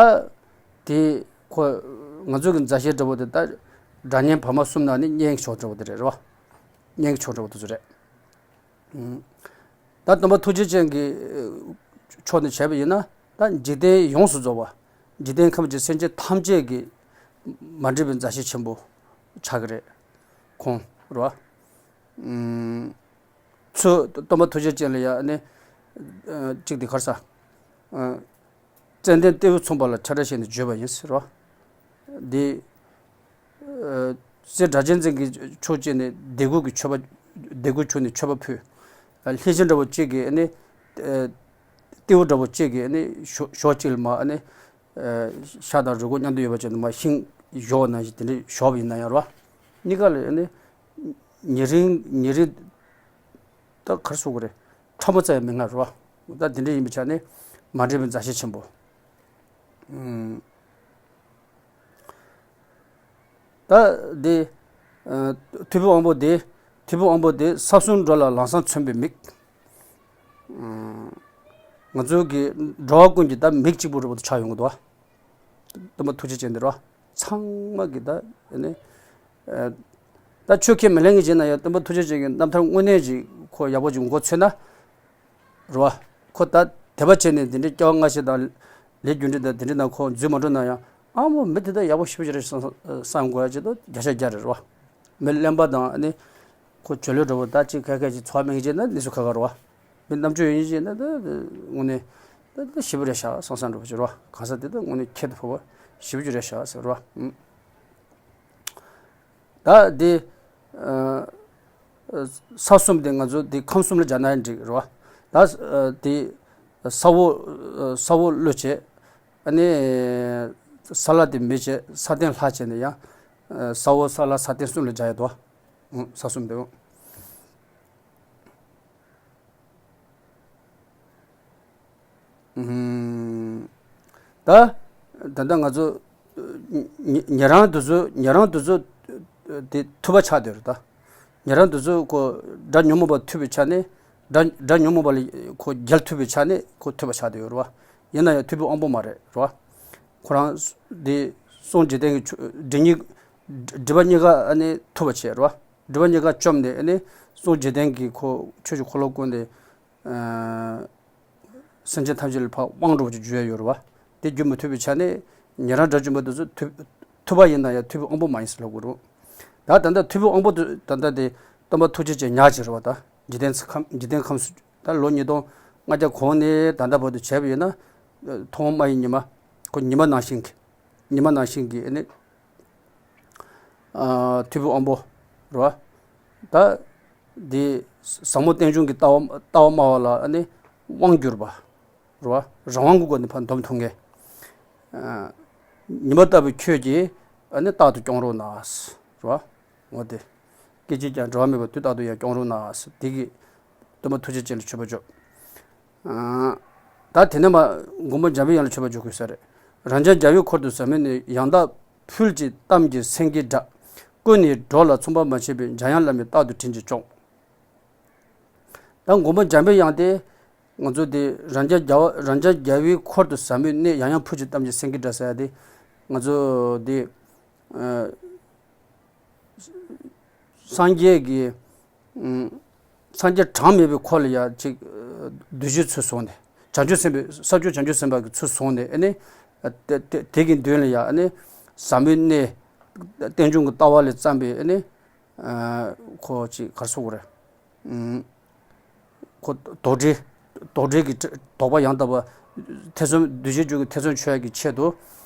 དེ་ཁོ་ང་ཚོ་གི་མཛའ་བཤེས་འདྲ་བོ་དེ་ད་དགྲ་གཉེན་བར་མ་གསུམ་ནང་ནས་གཉེན་གྱི་ཕྱོགས་འདྲ་བོ་དེ་རེད་རོ། གཉེན་གྱི་ཕྱོགས་འདྲ་བོ་དེ་ཚོ་རེད། ད་སྟོན་པ་ཐུགས་རྗེ་ཅན་གྱི་ཕྱོགས་ནས་བྱས་པ་ཡིན་ན་ད་འཇིག་རྟེན་ཡོངས་སུ་རྫོགས་པ། འཇིག་རྟེན་ཁམས་ཀྱི་སེམས་ཅན་ཐམས་ཅད་ཀྱི་མ་འདྲེས་པའི་མཛའ་བཤེས་ཆེན་པོ་ཆགས་ཀྱི་རེད། ཁོང་རོ། ཚུར་སྟོན་པ་ཐུགས་རྗེ་ཅན་ལ་ཡང་ནི་གཅིག་དེ་གར་ས། ཙན་དན་ཏེའུ་མཚུངས་པ་ལ་ཁྱབ་བསྒྲགས་བྱས་ནས་བརྗོད་པ་ཡིན་ཟེར་བ། འདི། སྲས་སྒྲ་གཅན་འཛིན་གྱི་ཕྱོགས་བཅད་ནས་ལྡེ་གུ་གི་མཆོད་པ། ལྡེ་གུ་བྱུགས་ནས་མཆོད་པ་ཕུལ། ལྷས་བྱིན་འདྲ་བོ་གཅིག་གིས་ནི། ཏེའུ་འདྲ་བོ་གཅིག་གིས་ནི་ཞོ་ཞོ་གཅིག་ལ་མ་ནི། ཤ་དང་རུས་ཁོག་མཉམ་དུ་ཡོད་པ་ཅན་དུ་མ་ཤིང་ཞོ་ནང་བཞིན་དེ་འདྲའི་ཞོ་བ་ཡིན་ན་ཡང་རོ། གཉིས་ཀ་ལ་ནི། ཉེ་རིང་ཉེ་རིང་། ད་གར་སོགས་ཀྱི་རེད། ཕྲ་མོ་རྩ་ཡང་མི་མངའ་རོ། ད་དེ་འདྲ་ཡིན་པའི་ཆ་ནས་མ་འདྲེས་པའི་མཛའ་བཤེས་ཆེན་པོ། ད་འདི། ཐུབ་པའི་དབང་པོ་འདི། ཐུབ་པའི་དབང་པོ་འདི་ས་གསུམ་འགྲོ་ལ་ལམ་བཟང་མཚོན་པའི་མིག་ང་ཚོའི་གི་འགྲོ་བ་ཀུན་གྱི་ད་མིག་གཅིག་པུ་རེད་པ་ཆགས་ཡོང་གི་འདུག་སྟོན་པ་ཐུགས་རྗེ་ཅན་འདི་རོ། ཚང་མ་གི་ད་ནི། ད་ཆོས་ཁས་མི་ལེན་གི་བྱས་ན་ཡང་སྟོན་པ་ཐུགས་རྗེ་ཅན་གྱི་རྣམ་ཐར་དངོས་གནས་ཅིག་ཁོ་ཡག་པོ་ཅིག་མགོ་ཚོས་ན། རོ། ཁོ་ད་དད་པ་བྱས་ནས་འདི་འདྲའི་སྐྱེ་བ་སྔ་ཕྱི་དང་ ལས་རྒྱུ་འབྲས་དང་དེ་འདྲ་ནང་ཁོ་འཛུལ་མ་འགྲོ་ན་ཡང་ཨ་མོ་མི་དེ་དག་ཡག་པོ་ཞེ་པོ་ཅིག་རེད་བསམ་བསམ་དགོས་ཡ་ཅིག་ཏུ་བརྒྱ་ཆ་བརྒྱ་རེད་རོ། མི་གླེན་པ་དང་ཨ་ནི་ཁོ་བྱོས་ལོས་འགྲོ་བོ་ད་ཅིག་ཁ་ཁ་ཅིག་ཚོགས་མེད་ཅེ་ན་གནས་ཚུལ་ཁ་ཁ་རོ། མི་རྣམ་དཔྱོད་ཡིན་ཅེ་ན་ད་དངོས་གནས་ད་ཞེ་པོ་རེད་ཤག་བསམ་བསམ་འགྲོ་བོ་ཅིག་རོ། གང་ཟག་དེ་དག་དངོས་གནས་ཁྱད་དུ་འཕགས་པ་ཞེ་པོ་ཅིག་རེད་ཤག་ཟེར་རོ། ད་འདི་ས་གསུམ་དེ་ང་ཚོ་འདི་ཁམས་གསུམ་ལ་སྦྱར་ན་འགྲིག་རེད་བ། ད་འདི་ས་འོག་ས་འོག་ཀླུ་བྱས། ཨ་ནི་ས་བླ་དེ་མི་བྱས། ས་སྟེང་ལྷ་བྱས་ནས་ཡང་ས་འོག་ས་བླ་ས་སྟེང་གསུམ་ལ་སྦྱར་ཡ་དོ། ས་གསུམ་དེ། ད་ད་ལྟ་ང་ཚོ་ཉེ་ཉེ་རང་དེ་ཚོ་ཉེ་རང་དེ་ཚོ་དེ་ཐུབ་པ་ཆགས་བསྡད་རེད་ད། ཉེ་རང་དེ་ཚོ་ཁོ་དགྲ་ཉོན་མོངས་པ་ཐུབ་པའི་ཆ་ནས་དགྲ་དགྲ་ཉོན་མོངས་པ་ལ་ཁོ་རྒྱལ་ཐུབ་པའི་ཆ་ནས་ཁོ་ཐུབ་པ་ཆགས་བསྡད་ཡོད་རེད་བ། ཡིན་ན་ཡང་ཐུབ་པའི་དབང་པོ་མ་རེད་རེད་བ། ཁོ་རང་དེ་སངས་རྒྱས་བསྟན་གྱི་ཆོས་སྒྲིབ་གཉིས་སྒྲིབ་པ་གཉིས་ཀ་ཨ་ནི་ཐུབ་པ་བྱས་རེད་བ། སྒྲིབ་པ་གཉིས་ཀ་བཅོམ་ནས་ཨ་ནི་སངས་རྒྱས་བསྟན་གྱི་ཁོ་ཆོས་ཀྱི་འཁོར་ལོ་བསྐོར་ནས། སེམས་ཅན་ཐམས་ཅད་ལ་ཕར་དབང་འགྲོ་བ་ཅིག་རྒྱུ་ཡ་ཡོད་རེད་བ། དེ་རྒྱུ་མི་ཐུབ་པའི་ཆ་ནས་ཉེ་རང་དགྲ་བཅོམ་པ་དེ་ཚོ་ཐུབ་ཐུབ་པ་ཡིན་ན་ཡང་ཐུབ་པའི་དབང་པོ་མ་ཡིན་ཟེར་ལབ་དགོས་རེད། ད་ད་ལྟ་ཐུབ་པའི་དབང་པོ་དེ་ད་ལྟ་དེ་སྟོན་པ་ཐུགས་རྗེ་ཅན་ཉག་གཅིག་རེད་བ། ད་འཇིག་རྟེན་ཁམས་འཇིག་རྟེན་ཁམས་སུ་ད་ལོ་ཉིས་སྟོང་ལྔ་བརྒྱ་གོང་ནས་ད་ལྟ་བར་དུ་བྱས་པ་ཡིན་ན་ཐོག་མ་མ་ཡིན་ཉི་མ་ཁོ་ཉི་མ་ནང་བཞིན་གྱི་ཉི་མ་ནང་བཞིན་གྱི་ཨ་ནི། ཐུབ་པའི་དབང་པོ་རེད་བ། ད་འདི་ཟབ་མོ་རྟེན་འབྱུང་གི་ལྟ་བ་ལྟ་བ་སྨྲ་བ་ལ་ཨ་ནི་དབང་བསྒྱུར་བ་རེད་བ། རང་དབང་གི་སྒོ་ནས་ཕར་འདོམས་ཐུབ་མཁན། ཉི་མ་ལྟ་བུའི་ཁྱོད་ཀྱིས་ཨ་ནི་རྟག་ཏུ་སྐྱོང་རོགས་གནང་། རེད་བ། འོ་དེ། སྐད་ཅིག་ཀྱང་འབྲལ་བ་མེད་པར་དུས་རྟག་ཏུ་ཡང་སྐྱོང་རོགས་གནང་། འདི་གི་སྟོན་པ་ཐུགས་རྗེ་ཅན་ལ་མཆོད་པ་བརྗོད། ད་དེ་ནས་མ་མགོན་པོ་འཇམ་པའི་དབྱངས་ལ་མཆོད་པ་བརྗོད་དགོས་ས་རེད། རང་འཇགས་རྒྱལ་བའི་འཁོར་དུ་ཟབ་མོའི་གནས། ཡང་དག་ཕུལ་གྱིས་གཏམ་གྱི་སེང་གེའི་སྒྲ། ཀུན་ནས་སྒྲོག་ལ་མཚུངས་པ་མ་མཆིས་པའི། འཇམ་དབྱངས་བླ་མས་རྟག་ཏུ་དྲིན་གྱིས་སྐྱོང་། ད་མགོན་པོ་འཇམ་པའི་དབྱངས་དེ་ང་ཚོ་དེ་རང་འཇགས་རྒྱལ་བ་རང་འཇགས་རྒྱལ་བའི་འཁོར་དུ་ཟབ་མོའི་གནས། ཡང་ཡང་ཕུལ་གྱིས་གཏམ་གྱི་སེང་གེའི་སྒྲ་ཟེར་ཡ་དེ་ང་ཚོ་དེ་སངས་རྒྱས་ཀྱི་སངས་རྒྱས་གྲངས་མེད་པའི་འཁོར་ལ་ཡ་ཅིག་གདུལ་བྱའི་ཚུལ་བཟུང་ནས། བྱང་ཆུབ་སེམས་དཔའི་ས་བཅུ་བྱང་ཆུབ་སེམས་དཔའ་གི་ཚུལ་བཟུང་ནས་ཨ་ནི། དེ་དེ་དེ་གི་མདུན་ལ་ཡ་ཨ་ནི། ཟབ་མོའི་གནས། རྟེན་འབྱུང་གི་ལྟ་བ་ལས་བརྩམས་པའི་ཨ་ནི། ཁོ་ཅིག་ག་རེ་ཟེར་དགོས་རེད། ཁོ་དོགས་འདྲི། དོགས་འདྲི་གི་དོགས་པ་ཡང་དག་པ། ཐེ་ཚོམ་གདུལ་བྱའི་རྒྱུད་ཀྱི་ཐེ་ཚོམ་ཆོད་ཡག་གི་ཆེད་དུ།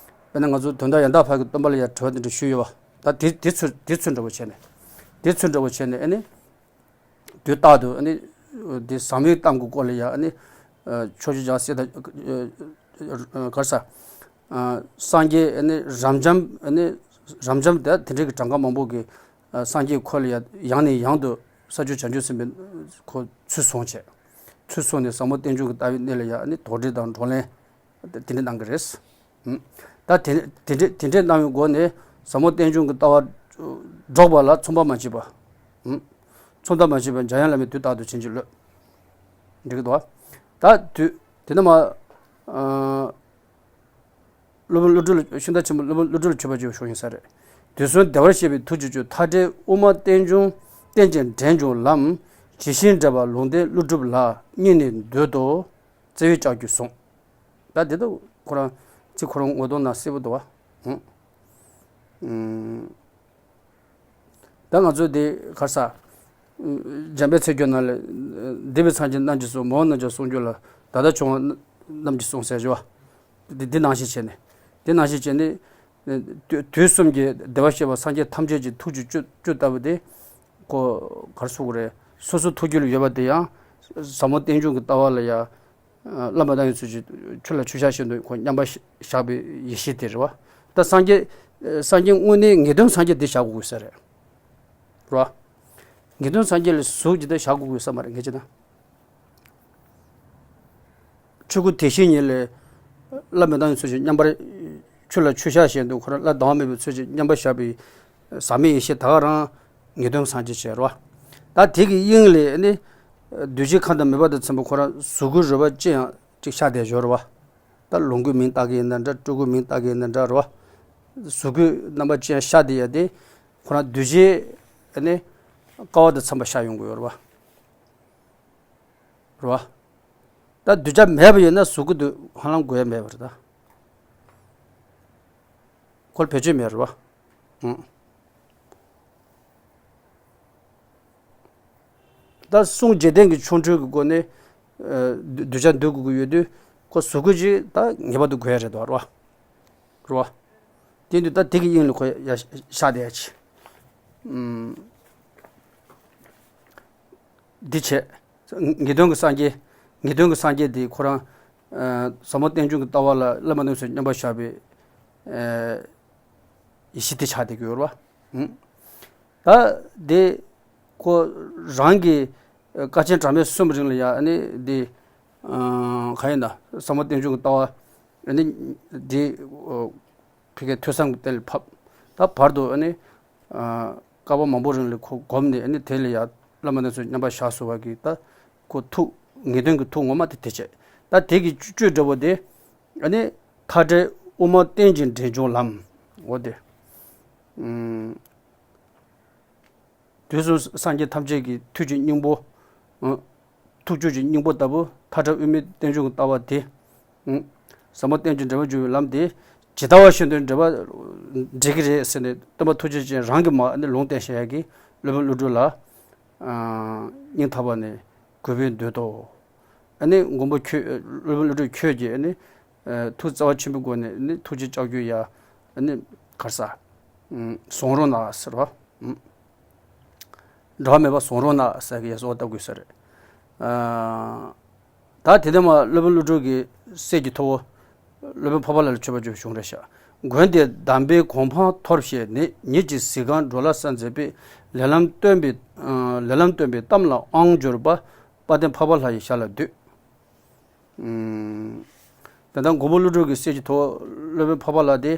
དཔེར་ན་ང་ཚོ་དོན་དག་ཡང་དག་པ་གི་སྟོན་པ་ལ་ཡང་དྲི་བ་དེ་འདྲ་ཞུས་ཡོད་པ། ད་དེ་དེ་ཚུལ་དེ་ཚུལ་འདྲ་བོ་བྱས་ནས། དེ་ཚུལ་འདྲ་བོ་བྱས་ནས་ཨ་ནི། དུས་རྟག་ཏུ་ཨ་ནི། དེ་ཟབ་མོའི་གཏམ་གྱི་སྐོར་ལ་ཡང་ཨ་ནི། ཕྱོགས་བཅུའི་ལྗགས་སྲས་དང་། ག་རེ་ཟ། སངས་རྒྱས་ཨ་ནི་རབ་འབྱམས་ཨ་ནི། རབ་འབྱམས་དེ་དེ་འདྲའི་གི་གྲངས་ཀ་མང་པོ་གི། སངས་རྒྱས་འཁོར་ལ་ཡང་ཡང་ནས་ཡང་དུ་ས་བཅུ་བྱང་ཆུབ་སེམས་དཔའི་ཁོ་ཚུལ་བཟུང་བྱས། ཚུལ་བཟུང་ནས་ཟབ་མོ་རྟེན་འབྱུང་གི་ལྟ་བའི་གནས་ལ་ཡང་ནི་དོགས་འདྲི་དང་བགྲོ་གླེང་། དེ་འདྲ་གནང་གི་རེད། ད་དེ་དེ་འདྲ་དེ་འདྲ་གནང་བའི་སྒོ་ནས་ཟབ་མོ་རྟེན་འབྱུང་གི་ལྟ་བ་སྒྲོག་པ་ལ་མཚུངས་པ་མ་མཆིས་པ། མཚུངས་ཟླ་མ་མཆིས་པ་འཇམ་དབྱངས་བླ་མས་དུས་རྟག་ཏུ་བྱིན་གྱིས་རློབས། འགྲིག་གི་འདུག་བ། ད་དུས་དེ་ནས་མ། སློབ་དཔོན་ཀླུ་སྒྲུབ་ལ་ཤིང་རྟ་ཆེན་པོ་སློབ་དཔོན་ཀླུ་སྒྲུབ་ལ་མཆོད་པ་བརྗོད་ཤོག་ཡིན་ས་རེད། དུས་གསུམ་བདེ་བར་གཤེགས་པའི་ཐུགས་རྗེ་ཆུ། མཐའ་བྲལ་དབུ་མ་རྟེན་འབྱུང་རྟེན་ཅིང་འབྲེལ་འབྱུང་ལམ། ཇི་བཞིན་འབྲེལ་བ་ལུང་བསྟན་ཀླུ་སྒྲུབ་ལ། སྙིང་ནས་འདོད་དོ་བརྩེ་བས་ལྕགས་ཀྱུས་བཟུང་། ད་དེ་ད་ཁོ་རང་ཚིག་ཁོ་རང་ངོ་གདོང་ན་གསལ་པོ་འདུག་བ། ད་ང་ཚོ་འདི་ག་རེ་ཟ། འཇམ་དཔལ་ཚེ་སྐྱོང་ནང་ལ། འདས་པའི་སངས་རྒྱས་རྣམས་ཀྱིས་གསུངས། མ་འོངས་རྣམས་ཀྱང་གསུང་འགྱུར་ལ། ད་ལྟ་བྱུང་བ་རྣམས་ཀྱིས་གསུངས་ཟེར་ཞུ་བ། འདི་འདི་ནང་བཞིན་བྱས་ནས། འདི་ནང་བཞིན་བྱས་ནས། དུས་དུས་གསུམ་གྱི་བདེ་བར་གཤེགས་པ་སངས་རྒྱས་ཐམས་ཅད་ཀྱི་ཐུགས་ཀྱི་བཅུད་བཅུད་ལྟ་བུ་དེ། ཁོ་ག་རེ་ཟེར་དགོས་རེད། སོ་སོ་ཐུགས་རྒྱུད་ལ་ཡོད་པ་དེ་ཡང་། ཟབ་མོ་རྟེན་འབྱུང་གི་ལྟ་བ་ལ་ཡང་། བླ་མ་དང་ཡོད་ཚུལ་གྱི་ཆུ་ལ་ཆུ་བཞག་བཞིན་དུ་ཁོ་མཉམ་པར་བཞག་པའི་ཡེ་ཤེས་དེ་རེད་བ། ད་སངས་རྒྱས། སངས་རྒྱས་དངོས་གནས་ངེས་དོན་སངས་རྒྱས་འདི་བཞག་དགོས་ས་རེད། རེད་བ། ངེས་དོན་སངས་རྒྱས་ལ་གཟུགས་ཇི་ལྟར་བཞག་དགོས་ས་མ་རེད་ངེས་ཅི་ན། ཆོས་སྐུ་དེ་བཞིན་ཉིད་ལས། བླ་མ་དང་ཡོད་ཚུལ་གྱི་མཉམ་པར། ཆུ་ལ་ཆུ་བཞག་བཞིན་དུ་ཁོ་རང་བླ་ལྡང་བ་མེད་པའི་ཚུལ་གྱིས་མཉམ་པར་བཞག་པའི། ཟག་མེད་ཡེ་ཤེས་ད་ག་རང་ངེས་དོན་སངས་རྒྱས་བྱས་རོ། ད་དེ་གི་དབྱིངས་ལས་ནི། གདུལ་བྱའི་ཁམས་དང་མོས་པ་དང་འཚམས་པའི་ཁོ་རང་གཟུགས་སྐུའི་རོལ་པ་ཅི་ཡང་ཅིག་ཤར་བསྡད་ཡོད་རོ། ད་ལོངས་སྐུའི་མིང་བཏགས་ཀྱི་ཡིན་ན་འདྲ། སྤྲུལ་སྐུའི་མིང་བཏགས་ཀྱི་ཡིན་ན་འདྲ་རོ། གཟུགས་སྐུའི་རྣམ་པ་ཅི་ཡང་ཤར་བསྡད་ཡ་དེ་ཁོ་རང་གདུལ་བྱའི་ནི་ཀ་བ་དང་འཚམས་པ་ཤར་ཡོང་གི་ཡོད་རོ། རོ། ད་གདུལ་བྱ་མེད་པ་ཡིན་ན་གཟུགས་སྐུ་དེ་ཧ་ལམ་དགོས་ཡ་མེད་པ་རེད་ད། ཁོ་ལ་བེད་སྤྱོད་མེད་རེད་བ། ཨང་། ད་གསུང་རྗེས་བསྟན་གྱི་ཆོ་འཕྲུལ་གྱི་སྒོ་ནས་ཨ་གདུལ་བྱ་འདུལ་དགོས་ཀྱི་ཡོད་དུས་ཁོ་གཟུགས་སྐུ་ཅིག་ད་ངེས་པར་དུ་དགོས་ཡ་རེད་དོ། རེད་བ། རེད་བ། དེ་དུས་ད་དེ་གི་དབྱིངས་ལ་ཁོ་ཡ་ཤ་བསྡད་ཡ་ཅིག་ཨུམ། འདི་བྱས། ངེས་དོན་གྱི་སངས་རྒྱས། ངེས་དོན་གྱི་སངས་རྒྱས་འདི་ཁོ་རང་ཨ་ཟབ་མོ་རྟེན་འབྱུང་གི་ལྟ་བ་ལ་བླ་མ་རྣམས་སུ་མཉམ་པར་བཞག་པའི་ཨ་ཡེ་ཤེས་དེ་ཆགས་བསྡད་ཀྱི་ཡོད་རེད་བ། ཨུམ། ད་དེ་ཁོ་རང་གི་དཀའ་ཆེན་གྲངས་མེད་གསུམ་རིང་ལ་ཡ་ཨ་ནི་འདི་ཨ་ག་ཡིན་ན་ཟབ་མོ་རྟེན་འབྱུང་གི་ལྟ་བ་ཨ་ནི་འདི་ཨ་ཕ་གིའི་ཐོས་བསམ་གྱི་གཏེར་ལ་ཕབ། ད་བར་དུ་ཨ་ནི་ཨ་བསྐལ་པ་མང་པོ་རིང་ལ་ཁོ་བསྒོམས་ནས་ཨ་ནི་དེ་ལ་ཡ་བླ་མ་རྣམས་སུ་མཉམ་པར་བཞག་སོང་བ་གི་ད་ཁོ་ཐུགས་ངེས་དོན་གྱི་ཐུགས་ངོ་མ་དེ་དེ་བྱས། ད་དེ་གི་བཅུད་འདྲ་བོ་དེ་ཨ་ནི་མཐའ་བྲལ་དབུ་མ་རྟེན་ཅིང་འབྲེལ་འབྱུང་ལམ། འོ་དེ། ཨུམ། དུས་གསུམ་སངས་རྒྱས་ཐམས་ཅད་ཀྱི་ཐུགས་ཀྱི་སྙིང་པོ། ཨ་ཐུགས་རྒྱུད་ཀྱི་སྙིང་པོ་ལྟ་བུ་མཐའ་བྲལ་དབུ་མའི་རྟེན་འབྱུང་གི་ལྟ་བ་དེ། ཨུམ། ཟབ་མོ་རྟེན་ཅིང་འབྲེལ་བར་འབྱུང་བའི་ལམ་དེ་ཇི་ལྟ་བ་བཞིན་དུ་འགྲེལ་པ་འགྲིག་གི་རེད་ཟེར་ནས་སྟོན་པ་ཐུགས་རྗེ་ཅན་རང་གིས་མ་ཨ་ནི་ལུང་བསྟན་བཞག་ཡ་གི་སློབ་དཔོན་ཀླུ་སྒྲུབ་ལ་ཨ་སྙིང་ཐག་པ་ནས་གུས་པས་འདུད་དོ། ཨ་ནི་མགོན་པོ་ཁྱོད་སློབ་དཔོན་ཀླུ་སྒྲུབ་ཁྱོད་ཀྱིས་ཨ་ནི་ཨ་ཐུགས་བརྩེ་བ་ཆེན་པོའི་སྒོ་ནས་ཨ་ནི་ཐུགས་རྗེ་ལྕགས་ཀྱུ་ཡ་ཨ་ནི་གར་ས་ཨུམ་བཟུང་རོགས་གནང་ཟེར་བ། ཨུམ། འབྲལ་བ་མེད་པར་བཟུང་རོགས་གནང་ཟེར་གྱི་གསོལ་བ་བཏབ་དགོས་ས་རེད། ཨ་ད་དེ་ནས་མ་སློབ་དཔོན་ཀླུ་སྒྲུབ་ཀྱི་སྲས་ཀྱི་ཐུ་བོ་སློབ་དཔོན་འཕགས་པ་ལྷ་ལ་མཆོད་པ་བརྗོད་པའི་གཞུང་རེད་ཤག་མགོན་དེས་གདམས་པའི་གོ་འཕང་ཐོབ་ཞེས་ནས། ཉིད་ཀྱི་གཟིགས་སྒང་འགྲོ་ལ་གསལ་མཛད་པའི། ལེགས་ལམ་སྟོན་པའི་ཨ་ལེགས་ལམ་སྟོན་པའི་གཏམ་ལ་དབང་འབྱོར་པ། དཔལ་ལྡན་འཕགས་པ་ལྷ་ཡི་ཞལ་ལ་འདུད། ཨུམ། ད་ལྟ་མགོན་པོ་ཀླུ་སྒྲུབ་ཀྱི་སྲས་ཀྱི་ཐུ་བོ་སློབ་དཔོན་འཕགས་པ་ལྷ་དེ་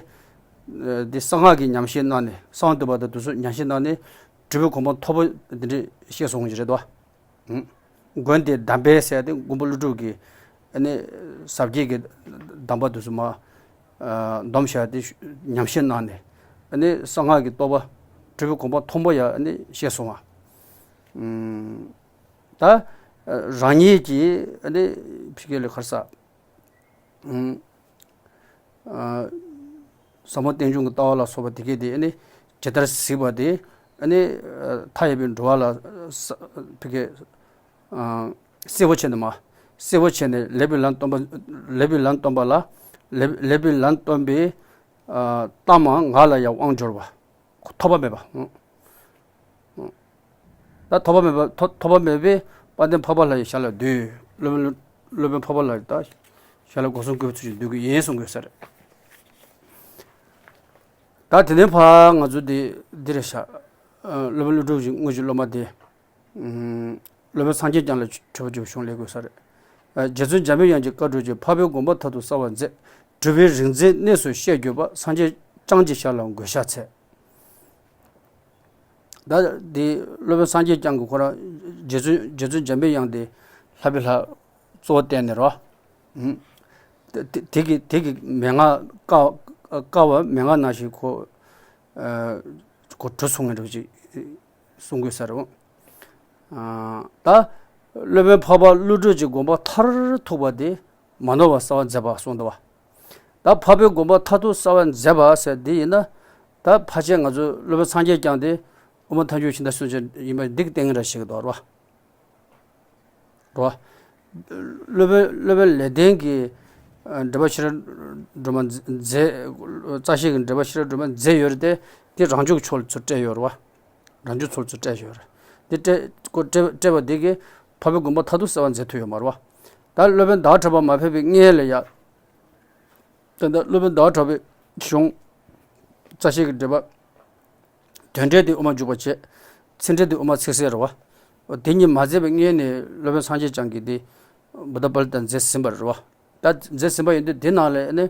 ཨ་འདི་གསང་སྔགས་ཀྱི་ཉམས་བཞེས་གནང་ནས་གསང་བ་འདུས་པ་དང་དེ་ཚོ་ཉམས་བཞེས་གནང་ནས་གྲུབ་པའི་གོ་འཕང་མཐོ་པོ་འདི་འདྲ་བཞེས་སོང་གི་རེད་དོ། ཨུམ། མགོན་དེས་གདམས་པའི་ཟེར་ཏེ་མགོན་པོ་ཀླུ་སྒྲུབ་ཀྱིས་ཨ་ནི་ཟབ་རྒྱས་ཀྱི་གདམས་པ་དེ་ཚོ་མ་ཨ་འདོམས་བྱས་ཏེ་ཉམས་བཞེས་གནང་ནས་ཨ་ནི་གསང་སྔགས་ཀྱི་རྟོགས་པ་གྲུབ་པའི་གོ་འཕང་མཐོན་པོ་ཡ་ཨ་ནི་བཞེས་སོང་བ། ཨུམ། ད་རང་ཉིད་ཀྱིས་ཨ་ནི་ཕ་གི་ལ་གར་ས། ཨ་ཟབ་མོ་རྟེན་འབྱུང་གི་ལྟ་བ་ལ་སོགས་པ་དེ་གས་དེ་ཨ་ནི་ཇི་ལྟར་གཟིགས་པ་དེ་ཨ་ནི་མཐའ་ཡས་པའི་འགྲོ་བ་ལ་ཕ་གི་གསལ་པོ་བྱས་ནས་མ་གསལ་པོ་བྱས་ནས་ལེགས་པའི་ལམ་སྟོན་པ། ལེགས་པའི་ལམ་སྟོན་པ་ལ་ལེགས་ལེགས་པའི་ལམ་སྟོན་པའི་གཏམ་ང་ལ་ཡང་དབང་འབྱོར་བ། ཐོགས་པ་མེད་པ། ད་ཐོགས་པ་མེད་པ་ཐོགས་ཐོགས་པ་མེད་པས་དཔལ་ལྡན་འཕགས་པ་ལྷ་ཡི་ཞལ་ལ་འདུད། སློབ་དཔོན་སློབ་དཔོན་འཕགས་པ་ལྷ་ཡི་ད་ཞལ་ལ་སྒོ་གསུམ་གུས་པ་ཚུལ་བཞིན་འདུད་ཀྱི་ཡིན་གསུང་དགོས་ས་རེད། ད་དེ་ནས་ཕར་ང་ཚོ་འདི་འདི་རེད་ཤག་སློབ་དཔོན་ཀླུ་སྒྲུབ་ཀྱི་དངོས་གཞི་སློབ་མ་དེ། སློབ་དཔོན་སངས་རྒྱས་བསྐྱངས་ལ་མཆོད་པ་བརྗོད་པའི་གཞུང་ལས་དགོས་ས་རེད། རྗེ་བཙུན་འཇམ་པའི་དབྱངས་ཀྱིས་བཀའ་སྒྲུབ་ཀྱིས། འཕགས་པའི་དགོངས་པ་མཐར་ཐུག་གསལ་བར་མཛད། གྲུབ་པའི་རིག་འཛིན་གནས་སུ་བཤད་གྱུར་པ། སངས་རྒྱས་བསྐྱངས་ཀྱི་ཞལ་ལ་མགོས་ཕྱག་འཚལ། ད་འདི་སློབ་དཔོན་སངས་རྒྱས་བསྐྱངས་ཀྱིས་ཁོ་རང་རྗེ་བཙུན་རྗེ་བཙུན་འཇམ་པའི་དབྱངས་དེ་ལྷ་བི་ལྷ་གཙོ་བོ་བསྟན་ནས་རོ། དེ་དེ་གི་དེ་གི་མན་ངག་དཀའ་དཀའ་བ་མན་ངག་ནང་བཞིན་ཁོ་ཁོ་གྲུབ་སོང་ངེས་འགྲོ་ཅིག་གསུང་དགོས་ས་རེད། ད་སློབ་དཔོན་འཕགས་པ་ཀླུ་སྒྲུབ་ཀྱི་དགོངས་པ་མཐར་ཐུག་པ་དེ་མ་ནོར་བར་གསལ་བར་མཛད་པ་གསུངས་འདུག་བ། ད་འཕགས་པའི་དགོངས་པ་མཐར་ཐུག་གསལ་བར་མཛད་པ་ཟེར་འདི་ཡིན་ན། ད་ཕལ་ཆེར་ང་ཚོ་སློབ་དཔོན་སངས་རྒྱས་བསྐྱངས་ཏེ་དབུ་མ་ཐལ་འགྱུར་ཕྱི་ཟླ་གསུམ་ཆེན་ཡིན་པ་འདི་གི་སྟེང་ར་ཞིག་འདུག་རོ། རོ། སློབ་དཔོན་སློབ་དཔོན་ལེགས་ལྡན་གྱི་འགྲེལ་པ་ཤེས་རབ་སྒྲོན་མ་མཛད། རྩ་ཤེས་ཀྱི་འགྲེལ་པ་ཤེས་རབ་སྒྲོན་མ་མཛད་ཡོད་རེད་དེ། དེ་རང་འཇུག་ཕྱོགས་ལ་ཚུར་བཀྲལ་ཡོད་རེད་བ། རང་འཇུག་ཕྱོགས་ལ་ཚུར་བཀྲལ་ཡོད་རེད། དེ་བཀྲལ་ཁོ་བཀྲལ་བཀྲལ་བ་དེ་གིས་འཕགས་པའི་དགོངས་པ་མཐར་ཐུག་གསལ་བར་མཛད་ཐུབ་ཡོད་མ་རེད་བ། ད་སློབ་དཔོན་ཟླ་བ་གྲགས་པ་མ་ཕེབས་པའི་སྔོན་ལ་ཡ། ད་ལྟ་སློབ་དཔོན་ཟླ་བ་གྲགས་པའི་གཞུང་། རྩ་ཤེས་ཀྱི་འགྲེལ་པ། དོན་འགྲེལ་དེ་དབུ་མ་འཇུག་པ་བྱས། ཚིག་འགྲེལ་དེ་དབུ་མ་ཚིག་གསལ་རེད་བ། དེ་གཉིས་མ་མཛད་པའི་སྔོན་ནས་སློབ་དཔོན་སངས་རྒྱས་བསྐྱངས་ཀྱིས་དེ་བུདྡྷ་པཱ་ལི་ཏ་མཛད་ཟིན་པ་རེད་བ། ད་མཛད་ཟིན་པ་ཡིན་དུས་དེ་ནང་ལས་ནི་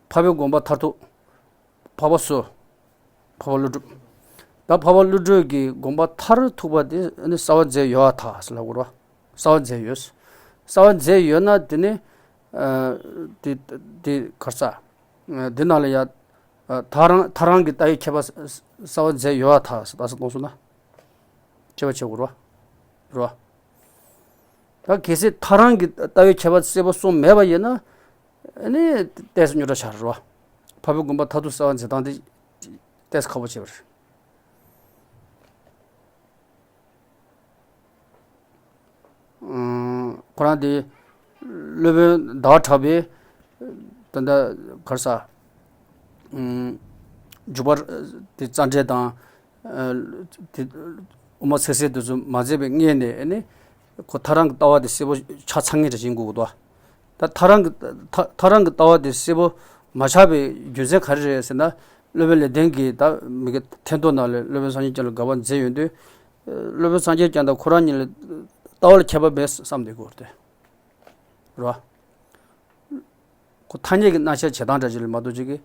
འཕགས་པའི་དགོངས་པ་མཐར་ཐུག་འཕགས་པ་སུ། འཕགས་པ་ཀླུ་སྒྲུབ། ད་འཕགས་པ་ཀླུ་སྒྲུབ་ཀྱི་དགོངས་པ་མཐར་ཐུག་པ་དེ་ནི་གསལ་བར་མཛད་ཡོད་ཐལ་ཟེར་ལབ་དགོས་རེད་བ། གསལ་བར་མཛད་ཡོད། གསལ་བར་མཛད་ཡོད་ན་དེ་ནི་ཨ་དེ་དེ་གར་ས། ཨ་འདི་ནང་ལ་ཡ། ཨ་ཐག་རང་ཐག་རང་གི་ལྟ་བའི་ཁྱད་པར་གསལ་བར་མཛད་ཡོད་ཐལ་ཟེར་ད་ཟེར་གཏོང་སོང་ན། དཔྱད་པ་བྱེད་དགོས་རེད་བ། རེད་བ། ད་གལ་སྲིད་ཐག་རང་གི་ལྟ་བའི་ཁྱད་པར་གསལ་པོ་གསུངས་མེད་པ་ཡིན་ན། ཨ་ནི་ཏོག་ཙམ་རྙོག་དྲ་ཆགས་རེད་བ། འཕགས་པའི་དགོངས་པ་མཐར་ཐུག་གསལ་བར་མཛད་སྟངས་དེ་ཏོག་ཙམ་ཁག་པོ་ཆེ་བ་རེད། ཁོ་རང་དེ་སློབ་དཔོན་ཟླ་བ་གྲགས་པས་ད་ལྟ་ག་རེ་ཟ། འཇུག་པ་དེ་རྩ་འགྲེལ་དང་དེ་དབུ་མ་ཚིག་གསལ་དེ་ཚོ་མ་མཛད་པའི་སྔོན་ནས་ཨ་ནི་ཁོ་ཐལ་རང་གི་ལྟ་བ་དེ་གསལ་པོ་ཆགས་ཚར་མཁན་འདྲ་ཞིག་ཡིན་དགོས་ཀྱི་འདུག་ད་ཐལ་རང་གི་ཐལ་ཐལ་རང་གི་ལྟ་བ་དེ་གསལ་པོ་མ་ཆགས་པའི་རྒྱུ་མཚན་ག་རེ་རེད་ཟེར་ན། སློབ་དཔོན་ལེགས་ལྡན་གྱིས་ད་མི་གི་ཐད་གཏོང་ནང་ལ་སློབ་དཔོན་སངས་རྒྱས་བསྐྱངས་ལ་དགག་པ་མཛད་ཡོང་དུས། སློབ་དཔོན་སངས་རྒྱས་བསྐྱངས་དང་ཁོ་རང་གཉིས་ལ་ལྟ་བ་ལ་ཁྱད་པར་མེད་བསམ་བསྡད་ཀྱི་ཡོད་རེད། རེད་བ། ཁོ་ཐ་སྙད་ཀྱི་རྣམ་གཞག་བྱེད་སྟངས་འདྲ་ཅིག་ལ་མ་གཏོགས་ཅིག་གི་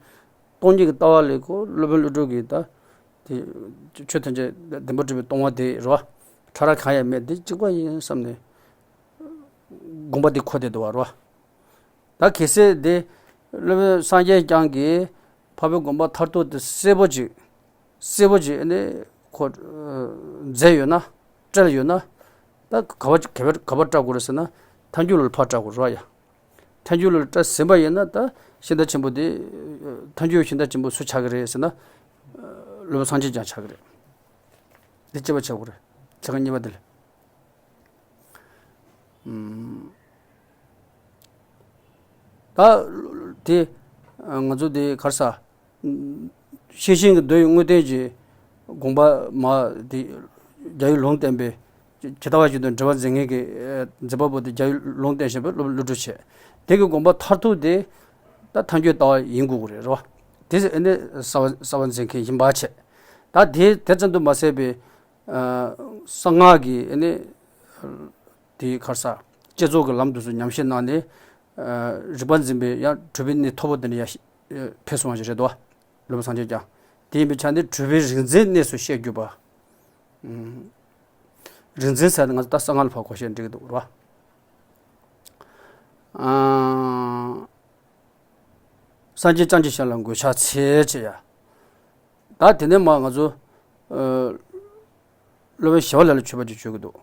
སྟོང་ཉིད་ཀྱི་ལྟ་བ་ལས་ཁོ་སློབ་དཔོན་ཀླུ་སྒྲུབ་ཀྱིས་ད་དེ་ཆོས་ཐམས་ཅད་བདེན་པར་གྲུབ་པའི་སྟོང་པ་དེ་རེད་བ། ཕྲ་རགས་གང་ཡང་མེད་དེ་གཅིག་པ་ཡིན་བསམ་ནས་དགོངས་པ་དེ་འཁོར་བསྡད་འདུག་བ་རེད་བ། ད་གལ་སྲིད་དེ་སློབ་དཔོན་སངས་རྒྱས་བསྐྱངས་ཀྱིས་འཕགས་པའི་དགོངས་པ་མཐར་ཐུག་དེ་གསལ་པོ་ཅིག་གསལ་པོ་ཅིག་ཨ་ནི་ཁོ་མཛད་ཡོད་ན། བཀྲལ་ཡོད་ན། ད་ག་བ་ག་བ་ག་བ་བཀྲལ་དགོས་རེད་ཟེར་ན། ཐལ་འགྱུར་ལུགས་ལ་ཕར་བཀྲལ་དགོས་རེད་བ་ཡ། ཐལ་འགྱུར་ལུགས་ལ་བཀྲལ་ཟིན་པ་ཡིན་ན་ད་ཤིང་རྟ་ཆེན་པོ་དེ། ཐལ་འགྱུར་ཤིང་རྟ་ཆེན་པོ་སུ་ཆགས་ཀྱི་རེད་ཟེར་ན། སློབ་དཔོན་སངས་རྒྱས་བསྐྱངས་ཆགས་ཀྱི་རེད། འདི་གཅིག་པ་ཆགས་དགོས་རེད། ཚིག་རྐང་གཉིས་པ་དེ་ལ། ད་དེ་ང་ཚོ་དེ་ག་རེ་ཟ། ཤེས་བཞིན་གྱི་མདོ་ཡི་དངོས་བསྟན་གྱི་དགོངས་པ་མ་དེ་རྒྱ་ཡུལ་ལུང་བསྟན་པའི་ཇི་ལྟ་བ་བཞིན་དུ་འགྲེལ་པ་མཛད་མཁན་གྱི་མཛད་པ་པོ་དེ་རྒྱ་ཡུལ་ལུང་བསྟན་བཞིན་པའི་སློབ་ཀླུ་སྒྲུབ་བྱས། དེ་གི་དགོངས་པ་མཐར་ཐུག་དེ་ད་ཐལ་འགྱུར་ལྟ་བ་ཡིན་དགོས་ཀྱི་རེད་རོ། དེ་ཨ་ནི་གསལ་བ་གསལ་བ་མཛད་མཁན་ཡིན་པ་བྱས། ད་དེ་དེ་ཙམ་དུ་མ་ཟད་པའི་གསང་སྔགས་ཀྱི་ཨ་ནི། དེའི་ག་རེ་ཟ། བསྐྱེད་རྫོགས་ཀྱི་ལམ་དེ་ཚོ་ཉམས་བཞེས་གནང་ནས། རིག་པ་འཛིན་པའི་ཡང་གྲུབ་པའི་གནས་མཐོ་པོ་དེ་ནས་ཡར་ཕེབས་སོང་བ་ཞིག་རེད་དོ། སློབ་དཔོན་སངས་རྒྱས་བསྐྱངས། དེ་ཡིན་པའི་ཆ་ནས་གྲུབ་པའི་རིག་འཛིན་གནས་སུ་བཤད་གྱུར་པ། རིག་འཛིན་ཟེར་ན་ང་ཚོ་ད་གསང་སྔགས་ལ་ཕར་གོ་བཤད་འགྲིག་གི་འདུག་རོ། སངས་རྒྱས་བསྐྱངས་ཀྱི་ཞལ་ལ་མགོས་ཕྱག་འཚལ་ཅེས་ཡ། ད་དེ་ནས་མར་ང་ཚོ། སློབ་དཔོན་ཞི་བ་ལྷ་ལ་མཆོད་པ་ཅིག་མཆོད་ཀྱི་འདུག་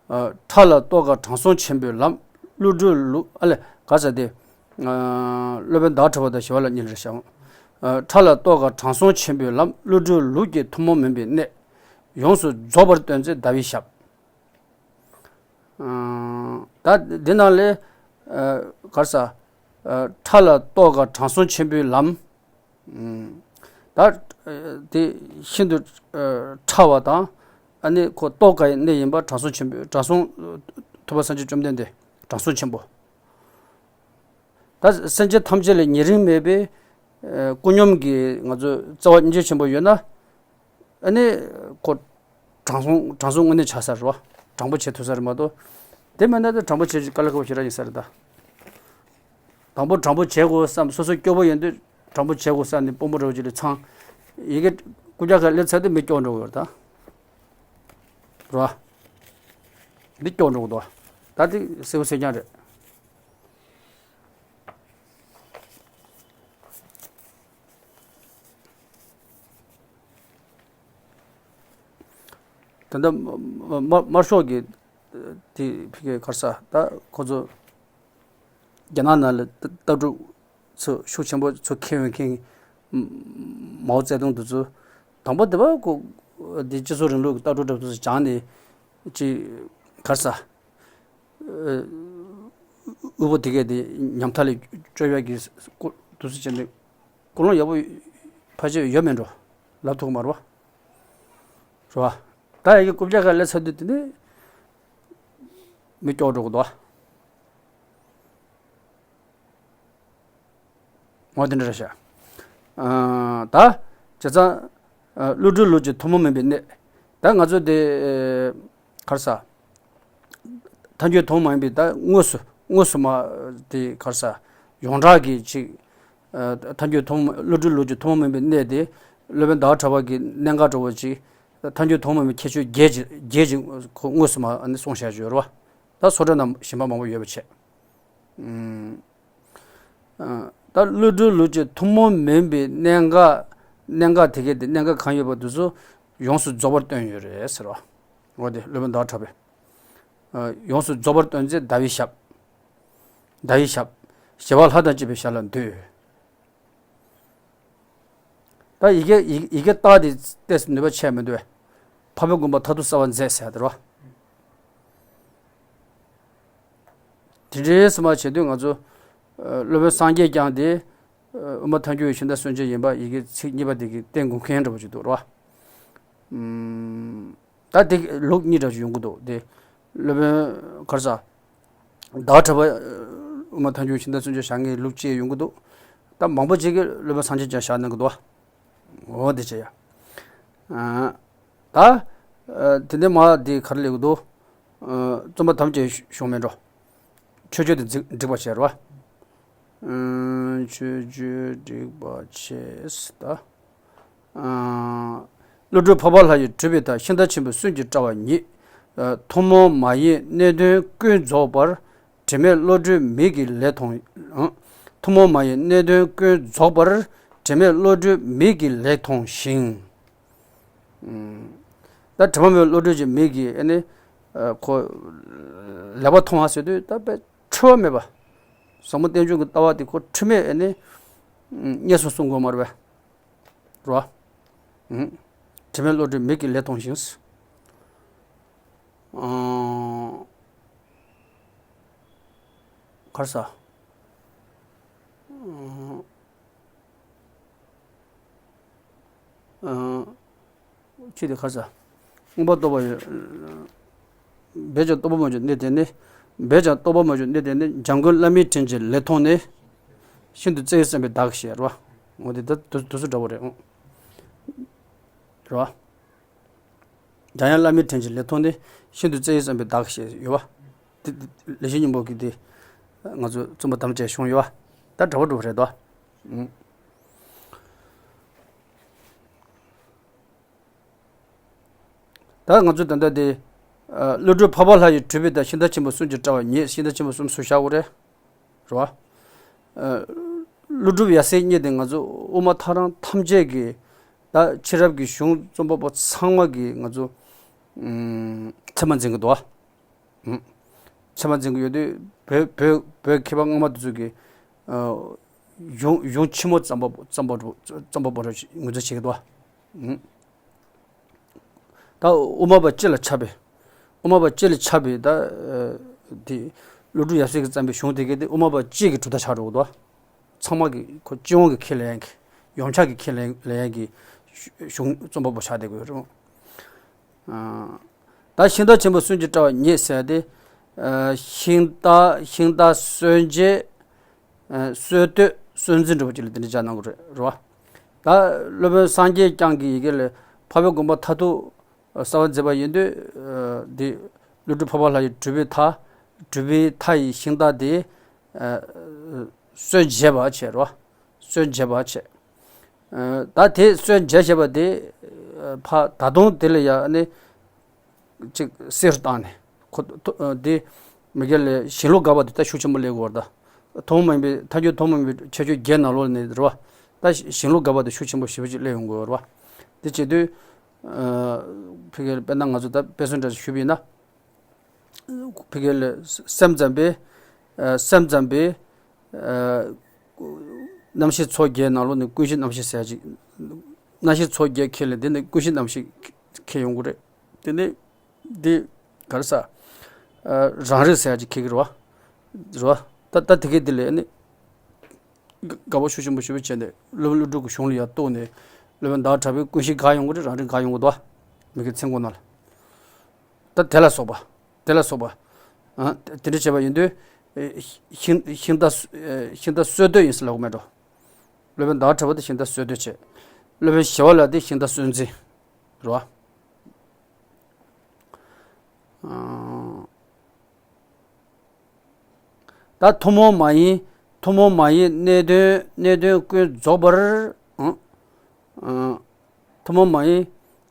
ཕྲ་ལ་རྟོགས་དཀའ་དྲང་སྲོང་ཆེན་པོའི་ལམ། ཀླུ་སྒྲུབ་ལུགས་ཨ་ལས་ག་ཟེར་ཏེ། སློབ་དཔོན་ཟླ་བ་གྲགས་པ་དང་ཞི་བ་ལྷ་གཉིས་ལ་བཤད། ཕྲ་ལ་རྟོགས་དཀའ་དྲང་སྲོང་ཆེན་པོའི་ལམ། ཀླུ་སྒྲུབ་ལུགས་ཀྱི་ཐུན་མོང་མིན་པའི་གནད། ཡོངས་སུ་རྫོགས་པར་སྟོན་མཛད་ཟླ་བའི་ཞབས། ད་འདི་ནང་ལས། ག་རེ་ཟ། ཕྲ་ལ་རྟོགས་དཀའ་དྲང་སྲོང་ཆེན་པོའི་ལམ། ད་དེ་ཤིན་ཏུ་ཕྲ་བ་དང་། ཨ་ནི་ཁོ་རྟོགས་དཀའ་བའི་གནས་ཡིན་པ་དྲང་སྲོང་ཆེན་པོའི་དྲང་སྲོང་། ཐུབ་པ་སངས་རྒྱས་བཅོམ་ལྡན་འདས་དྲང་སྲོང་ཆེན་པོ། ད་སེམས་ཅན་ཐམས་ཅད་ལ་ཉེ་རིང་མེད་པའི་ཀུན་སྙོམས་ཀྱི་ང་ཚོ་བརྩེ་བ་སྙིང་རྗེ་ཆེན་པོ་ཡོད་ན། ཨ་ནི་ཁོ་དྲང་སྲོང་དྲང་སྲོང་དངོས་གནས་ཆགས་ས་རེད་བ། དྲང་པོ་བྱེད་ཐུབ་ས་རེད་མ་གཏོགས། དེ་མིན་ན་ད་དྲང་པོ་བྱེད་ཀྱི་དཀའ་ལས་ཁག་པོ་ཞེ་དྲག་ཡིན་ས་རེད་ད། དང་པོ་དྲང་པོ་བྱེད་དགོས་བསམ། སོ་སོ་སྐྱོ་པོ་ཡོང་དུས་དྲང་པོ་བྱེད་དགོས་བསམ་ནས་དཔོན་པོ་འདྲ་བོ་ཅིག་ལ་ཚང་། ཡི་གེ་རྐུབ་བཀྱག་ཁ་སླེབས་ཚར་དུས་མི་སྐྱོ་འགྲོ་གི་ཡོད་རེད་ད། རེད་བ། མི་སྐྱོ་འགྲོ་གི་འདུག་ད་དེ་གསལ་པོ་གསལ་རྐྱང་རེད། ད་ལྟ་དམར་དམར་ཤོག་གི་དེ་ཕ་གིའི་ག་རེ་ཟ། ད་ཁོ་ཚོ་རྒྱ་ནག་ནང་ལ་ལྟ་ལྟ་གྲུབ་ཚོ་ཤུགས་ཆེན་པོ་ཚོ་འཁྱེར་ཡོང་མཁན། མའོ་ཙེ་ཏུང་དེ་ཚོ་དང་པོ་དེ་བ་ཁོ་དེ་སྤྱི་ཚོགས་རིང་ལུགས་ཀྱི་ལྟ་གྲུབ་འདྲ་པོ་དེ་ཚོ་སྦྱངས་ནས་ཅིག་ག་རེ་ཟ། དབུལ་པོ་དེ་གས་དེ་ཉམ་ཐག་ལས་སྐྱོབ་ཡག་གི་སྐོར་དུ་སུ་བྱས་ནས་ཀུན་སློང་ཡག་པོ་ཕལ་ཆེར་ཡོད་མེད་འགྲོ་ལབ་ཐུབ་ཀྱི་མ་རེད་བ། རེད་བ། ད་ཡ་གི་རྐུབ་བཀྱག་ཁ་སླེབས་ཚར་དུས་དེ་ནས་མི་སྐྱོ་འགྲོ་གི་འདུག་བ། འོ་དེ་འདྲ་རེད་ཤག་ད་བྱས་ཙང་། ཀླུ་སྒྲུབ་ལུགས་ཀྱི་ཐུན་མོང་མིན་པའི་གནད། ད་ང་ཚོ་དེ་ག་རེ་ཟ། ཐལ་འགྱུར་ཐུན་མོང་མིན་པའི་ད་དངོས་སུ་དངོས་སུ་མ་དེ་ག་རེ་ཟ། ཡོངས་གྲགས་ཀྱི་ཅིག་ཐལ་འགྱུར་ཐུན་མོང་ཀླུ་སྒྲུབ་ལུགས་ཀྱི་ཐུན་མོང་མིན་པའི་གནད་དེ། སློབ་དཔོན་ཟླ་བ་གྲགས་པ་གི་གནད་འགག་འདྲ་བོ་ཅིག་ཐལ་འགྱུར་ཐུན་མོང་མིན་པའི་ཁྱད་ཆོས་བརྒྱད་ཅིག་བརྒྱད་ཅིག་ཁོ་དངོས་སུ་མ་ཨ་ནི་གསུངས་བཞག་ཡོད་རེད་བ། ད་སོ་ཊར་ནང་གཞན་པ་མང་པོ་ཡོད་པ་བྱས། ད་ཀླུ་སྒྲུབ་ལུགས་ཀྱི་ཐུན་མོང་མིན་པའི་གནད་འགག་གནད་འགག་དེ་གའི་དེ་གནད་འགག་གང་ཡོད་པ་དེ་ཚོ་ཡོངས་སུ་རྫོགས་པར་སྟོན་ཡོད་རེད་ཟེར་བ། འོ་དེ་སློབ་དཔོན་ཟླ་བ་གྲགས་པས། ཡོངས་སུ་རྫོགས་པར་སྟོན་མཛད་ཟླ་བའི་ཞབས། ཟླ་བའི་ཞབས། ཞི་བ་ལྷ་དང་བཅས་པའི་ཞབས་ལ་འདུད། ད་ཡི་གེ་ཡི་ཡི་གེ་རྟགས་དེ་ཏོག་ཙམ་ནུས་པ་ཆེ་མི་འདུག་བས། འཕགས་པའི་དགོངས་པ་མཐར་ཐུག་གསལ་བར་མཛད་ཟེར་ཡ་དེ་རེད་བ། དེ་འདྲའི་སེམས་པ་བྱེད་དུས་ང་ཚོ་ཨ་སློབ་དཔོན་སངས་རྒྱས་བསྐྱངས་ཏེ་ཨ་དབུ་མ་ཐལ་འགྱུར་བའི་ཤིང་རྟ་གསོན་བྱེད་ཡིན་པ་ཡི་གེ་ཚིག་གཉིས་པ་དེ་གིས་བསྟན་དགོས་མཁན་འདྲ་པོ་ཅིག་འདུག་རེད་བ། ཨུམ། ད་དེ་ལུགས་གཉིས་འདྲ་ཞིག་ཡོང་གི་འདུག་དེ་སློབ་དཔོན་ག་རེ་ཟ། ཟླ་བ་གྲགས་པ་དབུ་མ་ཐལ་འགྱུར་ཤིང་རྟ་གསོན་བྱེད་བཞག་མཁན་ལུགས་གཅིག་ཡོང་གི་འདུག་ད་མང་པོ་ཅིག་གིས་སློབ་དཔོན་སངས་རྒྱས་བསྐྱངས་བཞག་གནང་གི་འདུག་བ། འོ་དེ་བྱས་ཡ། ཨ། ད་ཨ་དེ་འདྲའི་མ་དེ་ག་རེ་ལབ་ཀྱི་འདུག་ཨ་རྩོམ་པ་དམ་བཅའི་གཞུང་མེད་འགྲོ། མཆོད་བརྗོད་དེ་འགྲིག་འགྲིག་པ་བྱས་རེད་བ། ཨ་མཆོད་བརྗོད་འགྲིག་པ་བྱས་ད། ཨ་བློ་གྲོས་འཕགས་པ་ལྷ་ཡི་སྤྲུལ་པའི་མཐའ། ཤིང་རྟ་ཆེན་པོའི་སུན་གྱིས་བཀྲ་བ་ཉིད། ཨ་ཐུན་མོང་མ་ཡིན་གནད་དོན་ཀུན་རྫོགས་པར། དྲི་མེད་བློ་གྲོས་མིག་གི་ལས་མཐོང་། ཨ་ཐུན་མོང་མ་ཡིན་གནད་དོན་ཀུན་རྫོགས་པར། དྲི་མེད་བློ་གྲོས་མིག་གི་ལས་མཐོང་ཞིང་། ཨུམ། ད་དྲི་མ་མེད་བློ་གྲོས་ཀྱི་མིག་གིས་ཨ་ནི་ཨ་ཁོ་ལེགས་པར་མཐོང་བ་ཟེར་དུས་ད་དཔེ་འཁྲུལ་བ་མེད་པ། ཟབ་མོ་རྟེན་འབྱུང་གི་ལྟ་བ་དེ་ཁོ་འཁྲུལ་མེད་ཨ་ནི་ཨུམ་རྙེད་སོང་གསུང་དགོས་མ་རེད་པས། རེད་བ། ཨུམ། དྲི་མེད་བློ་གྲོས་མིག་གི་ལས་མཐོང་ཞིང་། ཨང་། ག་རེ་ཟ། ཨང་། ཨང་། ཅི་སྟེ་ག་རེ་ཟ། མངོན་པར་རྟོགས་པ་ཡོད། འབད་ཀྱང་རྟོགས་པ་མ་བྱུང་གནས་དེར་ནི། འབད་ཀྱང་རྟོགས་པ་མ་བྱུང་གནས་དེར་ནི། འཇམ་མགོན་བླ་མའི་དྲིན་གྱིས་ལེགས་མཐོང་ནས། ཤིན་ཏུ་བརྩེ་བས་བསམ་པའི་བདག་གིས་ཞེས་རེད་བ། འོ་དེ་ད་དུ་དུ་སུ་འདྲ་བོ་རེད། རེད་བ། འཇམ་དབྱངས་བླ་མའི་དྲིན་གྱིས་ལེགས་མཐོང་ནས། ཤིན་ཏུ་བརྩེ་བས་བསམ་པའི་བདག་གིས་ཞེས་ཡོད་བ། དེ་དེ་ལེགས་བཤད་སྙིང་པོ་གི་དེ། ང་ཚོ་རྩོམ་པ་དམ་བཅའི་གཞུང་ཡོད་བ། ད་འདྲ་བོ་འདྲ་བོ་རེད་དོ། ཨུམ། ད་ང་ཚོ་ད་ལྟ་དེ། ཨ་བློ་གྲོས་འཕགས་པ་ལྷ་ཡི་སྤྲུལ་པའི་མཐའ། ཤིང་རྟ་ཆེན་པོའི་སུན་གྱིས་བཀྲ་བ་ཉིད། ཤིང་རྟ་ཆེན་པོ་གསུམ་སུ་བཞག་དགོས་རེད། རེད་བ། ཨ་ཀླུ་སྒྲུབ་ཡབ་སྲས་གཉིས་དེ་ང་ཚོ་དབུ་མ་ཐལ་རང་ཐམས་ཅད་ཀྱི་ད་ཕྱི་རབས་ཀྱི་གཞུང་རྩོམ་པ་པོ་ཚང་མ་གི་ང་ཚོ་ཨུམ་ཚད་མ་འཛིན་གྱི་འདུག་བ། ཚད་མ་འཛིན་གྱི་ཡོད་དུས་བོད་བོད་བོད་མཁས་པ་སྔོན་མ་དེ་ཚོ་གིས་ཨ་གཞུང་གཞུང་ཆེན་མོ་རྩོམ་པ་རྩོམ་པ་རྩོམ་པ་པོ་རེད་ངོས་འཛིན་བྱེད་ཀྱི་འདུག་བ། ད་དབུ་མ་པ་སྤྱི་ལ་ཁྱབ་པའི། དབུ་མ་པ་སྤྱི་ལ་ཁྱབ་པའི་ད་ཨ་དེ་ཀླུ་སྒྲུབ་ཡབ་སྲས་ཀྱིས་བརྩམས་པའི་གཞུང་དེ་གའི་དེ་དབུ་མ་པ་སྤྱི་གི་གྲུབ་མཐའ་ཆགས་འགྲོ་གི་འདུག་བ། ཚང་མ་གི་ཁོ་སྤྱི་ཡོངས་ཀྱི་ཁས་ལེན་གྱི་ཡོངས་ཁྱབ་ཀྱི་ཁས་ལེན་ལེན་ཡག་གི་གཞུང་རྩོམ་པ་པོ་ཆགས་བསྡད་དགོས་རེད། ད་ཤིང་རྟ་ཆེན་པོ་གསོན་གྱིས་བཀྲ་བ་ཉིད་ཟེར་ཏེ། ཤིང་རྟ་ཤིང་རྟ་གསོན་བྱེད། གསོལ་སྟོད་གསོལ་འཛིན་འདྲ་པོ་ཅིག་ལ་དེ་འདྲ་སྦྱར་གནང་གི་རེད་རེད་བ། ད་སློབ་དཔོན་སངས་རྒྱས་བསྐྱངས་ཀྱི་ཡི་གེ་ལས་འཕགས་པའི་དགོངས་པ་མཐར་ཐུག་གསལ་བར་མཛད་པ་ཡིན་དུས། འདི་ཀླུ་སྒྲུབ་འཕགས་པ་ལྷ་ཡི་གྲུབ་པའི་མཐའ། གྲུབ་པའི་མཐའ་ཡི་ཤིང་རྟ་དེ་གསོལ་འབྱེད་པ་བྱས་རོ། གསོལ་འབྱེད་པ་བྱས། ད་དེ་གསོལ་འབྱེད་བྱས་པ་དེ་ཕ་ད་དུང་དེ་ལ་ཡང་ནི་ཅིག་གསེར་བཏང་ནས་ཁོ་དེ་མི་དགེ་ལས་ཞེན་ལུགས་དགག་པ་དེ་ད་ཤུགས་ཆེན་པོ་སླེབས་ཡོད་རེད། ད་ཐུན་མོང་མ་ཡིན་པའི་ཐལ་འགྱུར་ཐུན་མོང་མ་ཡིན་པའི་ཁྱད་ཆོས་བརྒྱད་ནང་ལོགས་ནས་རེད་བ། ད་ཞེན་ལུགས་དགག་པ་དེ་ཤུགས་ཆེན་པོ་ཞེ་པོ་ཅིག་སླེབས་ཡོང་གི་ཡོད་རེད་བ། དེ་བྱེད་དུས་ཕ་གི་དཔེར་ན་ང་ཚོ་ད་དཔེ་མཚོན་འདྲ་ཞིག་ཞུས་པ་ཡིན་ན། ཕ་གི་ལ་སེམས་ཙམ་པས་སེམས་ཙམ་པས་རྣམ་ཤེས་ཚོགས་བརྒྱད་ནང་ལོགས་ནས་ཀུན་གཞི་རྣམ་ཤེས་ཟེར་ཡ་ཅིག་རྣམ་ཤེས་ཚོགས་བརྒྱད་ཁེལ་ལ་དེ་ནས་ཀུན་གཞི་རྣམ་ཤེས་ཁེལ་ཡོང་གི་རེད། དེ་ནས་འདི་ག་རེ་ཟ། རང་རིག་ཟེར་ཡ་ཅིག་ཁེལ་གི་རེད་བ། རེད་བ། ད་ད་དེ་གས་འདི་ལས་ནི། དགའ་བོ་ཤུགས་ཆེན་པོ་ཞེ་པོ་བྱས་ནས་སློབ་དཔོན་ཀླུ་སྒྲུབ་ཀྱི་གཞུང་ལ་ཡར་གཏུགས་ནས་སློབ་དཔོན་ཟླ་བ་གྲགས་པའི་ཀུན་གཞི་འགག་ཡོང་གི་རེད། རང་རིག་འགག་ཡོང་གི་འདུག་བ། མི་དགེ་མཚན་དགུ་ནང་ལ། ད་དེ་ལ་སོགས་པ། དེ་ལ་སོགས་པ། ཨ་དེ་འདྲ་བྱས་པ་ཡིན་དུས། ཤིང་ཤིང་རྟ་ཤིང་རྟ་གསོལ་སྟོད་ཡིན་ཟེར་ལབ་གི་མེད་འགྲོ། སློབ་དཔོན་ཟླ་བ་གྲགས་པ་དེ་ཤིང་རྟ་གསོལ་སྟོད་བྱས། སློབ་དཔོན་ཞི་བ་ལྷ་དེ་ཤིང་རྟ་གསོལ་འཛིན། རེད་བ། ཨ། ད་ཐུན་མོང་མ་ཡིན་ཐུན་མོང་མ་ཡིན་གནད་དོན་གནད་དོན་ཀུན་རྫོགས་པར། ཨང་། ཨང་། ཐུན་མོང་མ་ཡིན་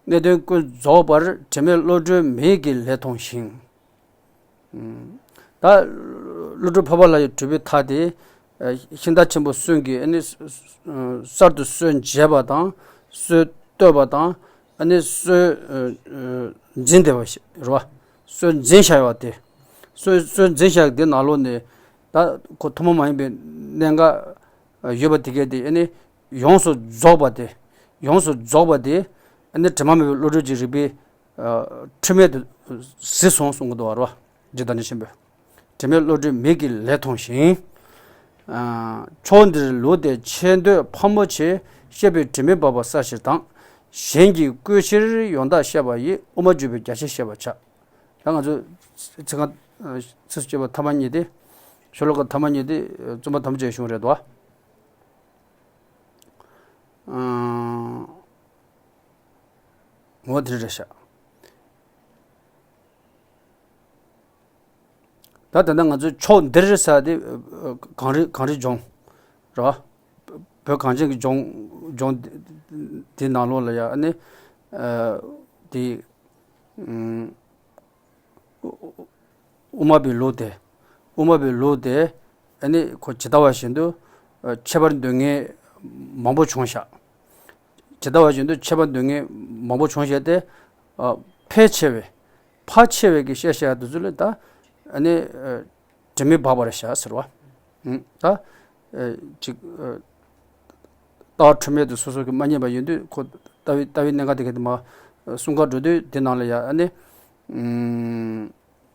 གནད་དོན་ཀུན་རྫོགས་པར་དྲི་མེད་བློ་གྲོས་མིག་གིས་ལེགས་མཐོང་ཞིང་། ཨང་། ད་ཀླུ་སྒྲུབ་འཕགས་པ་ལྷ་ཡི་གྲུབ་པའི་མཐའ་དེ། ཤིང་རྟ་ཆེན་པོ་གསུམ་གྱིས་ཨ་ནི་གསར་དུ་གསོལ་འབྱེད་པ་དང་གསོལ་བསྟོད་པ་དང་ཨ་ནི་གསོལ་འཛིན་བདེ་བ་ཞིག་རེད་བ། གསོལ་འཛིན་བྱ་བ་དེ། གསོལ་གསོལ་འཛིན་བྱ་བ་དེ་ནང་ལོགས་ནས་ད་ཁོ་ཐུན་མོང་མ་ཡིན་པའི་གནད་འགག་ཡོད་པ་དེ་གས་དེ་ཨ་ནི་ཡོངས་སུ་རྫོགས་པ་དེ། ཡོངས་སུ་རྫོགས་པ་དེ་ཨ་ནི་དྲི་མ་མེད་པའི་བློ་གྲོས་ཀྱི་རིག་པའི་ཨ་འཁྲུལ་མེད་དུ་གཟིགས་སོང་གསུང་གི་འདུག་བ། རྗེ་བདག་ཉིད་ཆེན་པོས། དྲི་མེད་བློ་གྲོས་མིག་གི་ལས་མཐོང་ཞིང་། ཨ་ཕྱོགས་འདིར་ལུས་ཏེ་ཆེ་འདོད་ཕམ་མོ་ཆེ། བཤད་པའི་དྲི་མས་སྦགས་པ་བསལ་ཕྱིར་དང་། གཞན་གྱིས་བསྐུལ་ཕྱིར་ཡང་དག་བཤད་པ་ཡིས། དབུ་མ་འཇུག་པའི་རྒྱ་ཆེར་བཤད་པར་བྱ། ད་ང་ཚོ་ཚིག་རྐང་ཚིགས་སུ་བཅད་པ་ཐ་མ་གཉིས་དེ། ཤོ་ལོ་ཀ་ཐ་མ་གཉིས་དེ་རྩོམ་པ་ཐམས་ཅད་གཞུང་རེད་དོ། འོ་དེ་རེད་ཤག་ད་ད་ལྟ་ང་ཚོས་ཕྱོགས་འདིར་ཟེར་དེ་གངས་རི་གངས་རི་ལྗོངས་རེད་བ། བོད་གངས་ཅན་གྱི་ལྗོངས་ལྗོངས་དེ་ནང་ལོགས་ལ་ཡ་ཨ་ནི་དེ། དབུ་མ་པའི་ལུགས་དེ། དབུ་མ་པའི་ལུགས་དེ་ཨ་ནི་ཁོ་ཇི་ལྟ་བ་བཞིན་དུ་ཨ་འཆད་པར་འདོད་མཁན་མང་པོ་བྱུང་ཤག་ཇི་ལྟ་བ་བཞིན་དུ་འཆད་པར་འདོད་མཁན་མང་པོ་བྱུང་ཤག་སྟེ། ཨ་ཕལ་ཆེ་བས་ཕལ་ཆེ་བས་ཀྱི་བཤད་བཤད་དེ་ཚོ་ལ་ད་ཨ་ནི་ཨ་དྲི་མས་སྦགས་པ་རེད་ཤག་ཟེར་བ། ཨུམ་ད་ཨ་ཅིག་ཨ་ལྟ་བ་འཁྲུལ་མེད་དུ་སོ་སོ་གིས་མ་རྙེད་པ་ཡིན་དུས། ཁོ་ལྟ་བའི་ལྟ་བའི་གནད་འགག་དེ་ག་དེ་མ་གསུང་གར་འགྲོ་དུས་དེ་ནང་ལ་ཡ་ཨ་ནི་ཨུམ་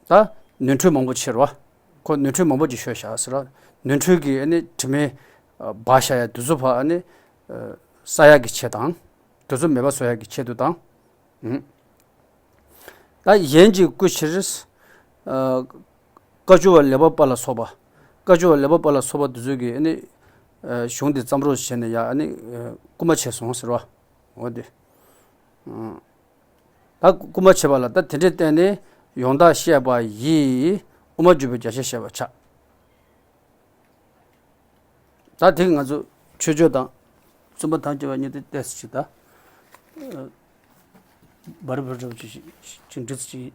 ད་ནོར་འཁྲུལ་མང་པོ་ཕྱེ་རོ། ཁོ་ནོར་འཁྲུལ་མང་པོ་ཅིག་ཤོད་བཞག་ཟེར་ར། ནོར་འཁྲུལ་གྱི་ཨ་ནི་དྲི་མས་ཨ་སྦགས་བཞག་ཡ་དེ་ཚོ་ཕར་ཨ་ནི་ཨ་བསལ་ཡག་གི་ཆེད་དང་། དེ་ཚོ་མེད་པ་བཟོ་ཡག་གི་ཆེད་དུ་དང་། ཨུམ། ད་གཞན་གྱིས་བསྐུལ་ཕྱིར། ཨ་བཀའ་བཅུ་པ་ལེགས་པར་པ་ལ་སོགས་པ། བཀའ་བཅུ་པ་ལེགས་པར་པ་ལ་སོགས་པ་དེ་ཚོ་གིས་ཨ་ནི་ཨ་གཞུང་འདི་བརྩམས་རོགས་བྱས་ནས་ཡ་ཨ་ནི་ཨ་བསྐུལ་མ་བྱས་སོང་ཟེར་བ། འོ་དེ། ཨ་ད་བསྐུལ་མ་བྱས་པ་ལ་ད་དེ་འདྲའི་བརྟེན་ནས་ཡང་དག་བཤད་པ་ཡིས། དབུ་མ་འཇུག་པའི་རྒྱ་ཆེར་བཤད་པར་བྱ། ད་དེ་ང་ཚོ་མཆོད་བརྗོད་དང་རྩོམ་པ་ཐམས་ཅད་པ་གཉིས་དེ་ཏོག་ཙམ་ཅིག་ད་བར་བར་འགྲོ་ཅིག་ཅིག་འདྲི་ཅིག་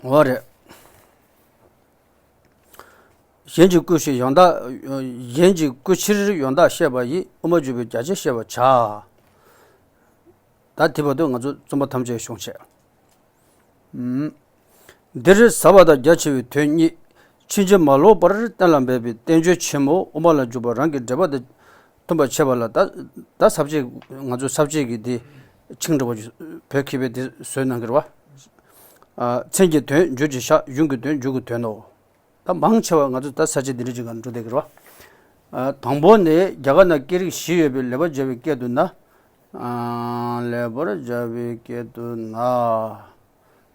འོ་རེད། གཞན་གྱིས་བསྐུལ་ཕྱིར་ཡང་དག་གཞན་གྱིས་བསྐུལ་ཕྱིར་ཡང་དག་བཤད་པ་ཡིས། དབུ་མ་འཇུག་པའི་རྒྱ་ཆེར་བཤད་པར་བྱ། ད་དེ་བར་དུ་ང་ཚོ་རྩོམ་པ་ཐམས་ཅད་གཞུང་བྱས། ཨུམ། འདིར་ཟབ་པ་དང་རྒྱ་ཆེ་བའི་དོན་གཉིས། ཕྱིན་ཅི་མ་ལོག་པར་གཏན་ལ་འབེབས་པའི་བསྟན་བཅོས་ཆེན་མོ་དབུ་མ་ལ་འཇུག་པ་རང་གི་འགྲེལ་པ་དང་མཐུན་པར་བྱས་པ་ལ། ད་ད་ས་བཅད་ང་ཚོ་ས་བཅད་ཀྱི་འདི་ཆིངས་འགྲོ་བ་བོད་མཁས་པས་འདི་བཟོས་གནང་གི་རེད་བ། ཨ་མཚན་གྱི་དོན་བསྒྱུར་གྱིས་བཞག་གཞུང་གི་དོན་འཇུག་གི་དོན་ནོ། ད་མང་ཆེ་བ་ང་ཚོ་ད་ས་བཅད་འདི་འདྲ་ཅིག་ག་འགྲོ་བསྡད་ཀྱི་རེད་བ། ཨ་དང་པོ་ནི་རྒྱ་གར་ན་སྐད་རིགས་བཞི་ཡོད་པའི་ལེགས་པར་སྦྱར་བའི་སྐད་དུ་ན། ཨ་ལེགས་པར་སྦྱར་བའི་སྐད་དུ་ན།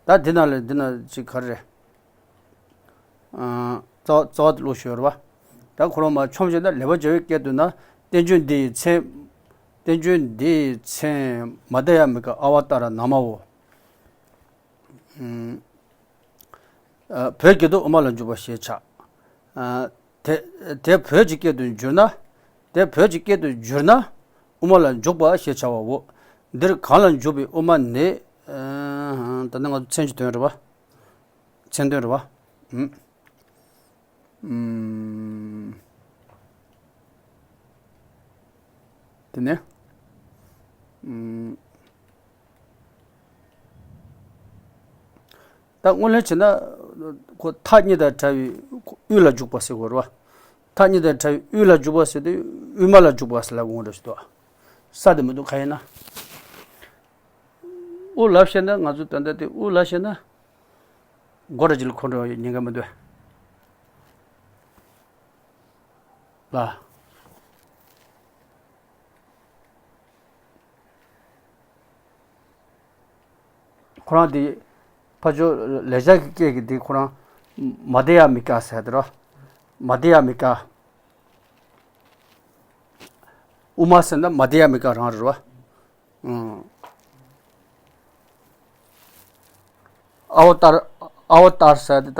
ད་འདི་ན་ལས་འདི་ན་ཅིག་ག་རེ་རེད། ཨ་རྩ་བ་རྩ་བ་དེ་ཀློག་ཞུ་ཡོད་རེད་བ། ད་ཁོ་རང་མ་ཆོམ་བྱས་ན་ལེགས་པར་སྦྱར་བའི་སྐད་དུ་ན། བསྟན་བཅོས་འདི་ཡི་མཚན། བསྟན་བཅོས་འདི་ཡི་མཚན་མ་དྷ་ཡ་མི་ཀ་ཨ་བ་ཏཱ་ར་ན་མ་བོ། ཨ་བོད་སྐད་དུ་དབུ་མ་ལ་འཇུག་པ་ཞེས་བྱ། ཨ་དེ་དེ་བོད་ཀྱི་སྐད་དུ་བསྒྱུར་ན། དེ་བོད་ཀྱི་སྐད་དུ་བསྒྱུར་ན་དབུ་མ་ལ་འཇུག་པ་ཞེས་བྱ་བའོ། འདིར་གང་ལ་འཇུག་པའི་དབུ་མ་ནི། ཨ་ད་ནི་ང་ཚོ་མཚན་གྱི་དོན་རེད་བ། མཚན་དོན་རེད་བ། ཨུམ། ཨུམ། དེ་ནས། ཨུམ། ད་དངོས་ལན་བྱས་ན་ཁོ་མཐའ་གཉིས་དང་བྲལ་བའི་དབུས་ལ་འཇུག་པ་ཟེར་དགོས་རེད་བ། མཐའ་གཉིས་དང་བྲལ་བའི་དབུས་ལ་འཇུག་པ་ཟེར་དུས་དབུས་མ་ལ་འཇུག་པ་ཟེར་ལབ་དགོས་རེད་ཞུ་དོ། ས་དེ་མི་འདུག་ག་ཡིན་ན། དབུ་ལ་བཤད་ན་ང་ཚོ་ད་ལྟ་དེ་དབུ་ལ་བཤད་ན། སྒོ་ར་ཅིག་ལ་འཁོར་འགྲོ་ཡི་ཉེན་ཁ་མི་འདུག་ལ། ཁོ་རང་དེ་ཕ་ཇོ་ལེགས་སྦྱར་གྱི་སྐད་ཀྱི་དེ་ཁོ་རང་མ་དྷ་ཡ་མི་ཀ་ཟེར་དེ་རོ། མ་དྷ་ཡ་མི་ཀ། དབུ་མ་ཟེར་ན་མ་དྷ་ཡ་མི་ཀ་རང་རེད་རོ། ཨང་། ཨ་བ་ཏར། ཨ་བ་ཏར་ཟེར་དེ་ད་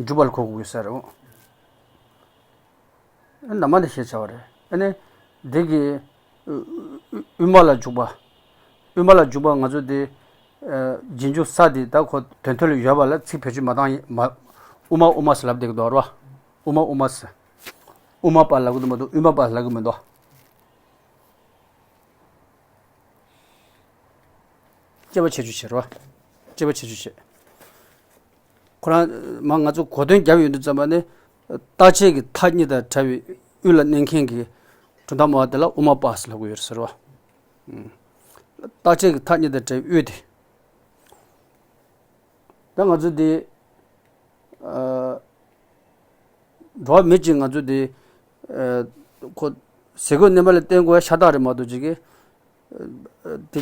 འཇུག་པ་ལ་གོ་དགོས་ཟེར་རོ། ཨ་ནི་མ་ནི་ཞེས་བྱ་བ་རེད། ཨ་ནི་འདི་གི་དབུས་མ་ལ་འཇུག་པ། དབུས་མ་ལ་འཇུག་པ་ང་ཚོ་འདི་རྗེས་འཇུག་ས་འདི་ད་ཁོ་དོན་ཐོག་ལ་ཡོད་པ་ལ་ཚིག་བེད་སྤྱོད་མ་བཏང་ཡིན་མ། དབུ་མ་དབུ་མ་ཟེར་ལབ་བསྡད་ཀྱི་འདུག་རོ། དབུ་མ་དབུ་མ་ཟེར། དབུ་མ་པ་ལབ་ཀྱི་འདུག་མ་གཏོགས་དབུས་མ་པ་ལབ་ཀྱི་མི་འདུག་སྐྱེད་པ་བྱེད་རྒྱུ་བྱེད་རོ། སྐྱེད་པ་བྱེད་རྒྱུ་བྱེད། ཁོ་རང་མ་ང་ཚོ་གོ་དོན་རྒྱབ་ཡོང་དུས་ཙམ་པ་ནི། རྟག་ཆད་ཀྱི་མཐའ་གཉིས་དང་བྲལ་བའི་དབུས་ལ་གནས་མཁན་གྱི་གྲུབ་མཐའ་སྨྲ་བ་དེ་ལ་དབུ་མ་པ་ཟེར་ལབ་ཀྱི་ཡོད་རེད་ཟེར་བ། རྟག་ཆད་ཀྱི་མཐའ་གཉིས་དང་བྲལ་བའི་དབུས་དེ། ད་ང་ཚོ་འདི། འགྲོ་བ་མི་གཅིག་ང་ཚོ་འདི། ཁོ། ཟས་གོས་གནས་མལ་ལ་བརྟེན་དགོས་ཤ་སྟག་རེད་མ་གཏོགས་ཅིག་གི། དེ།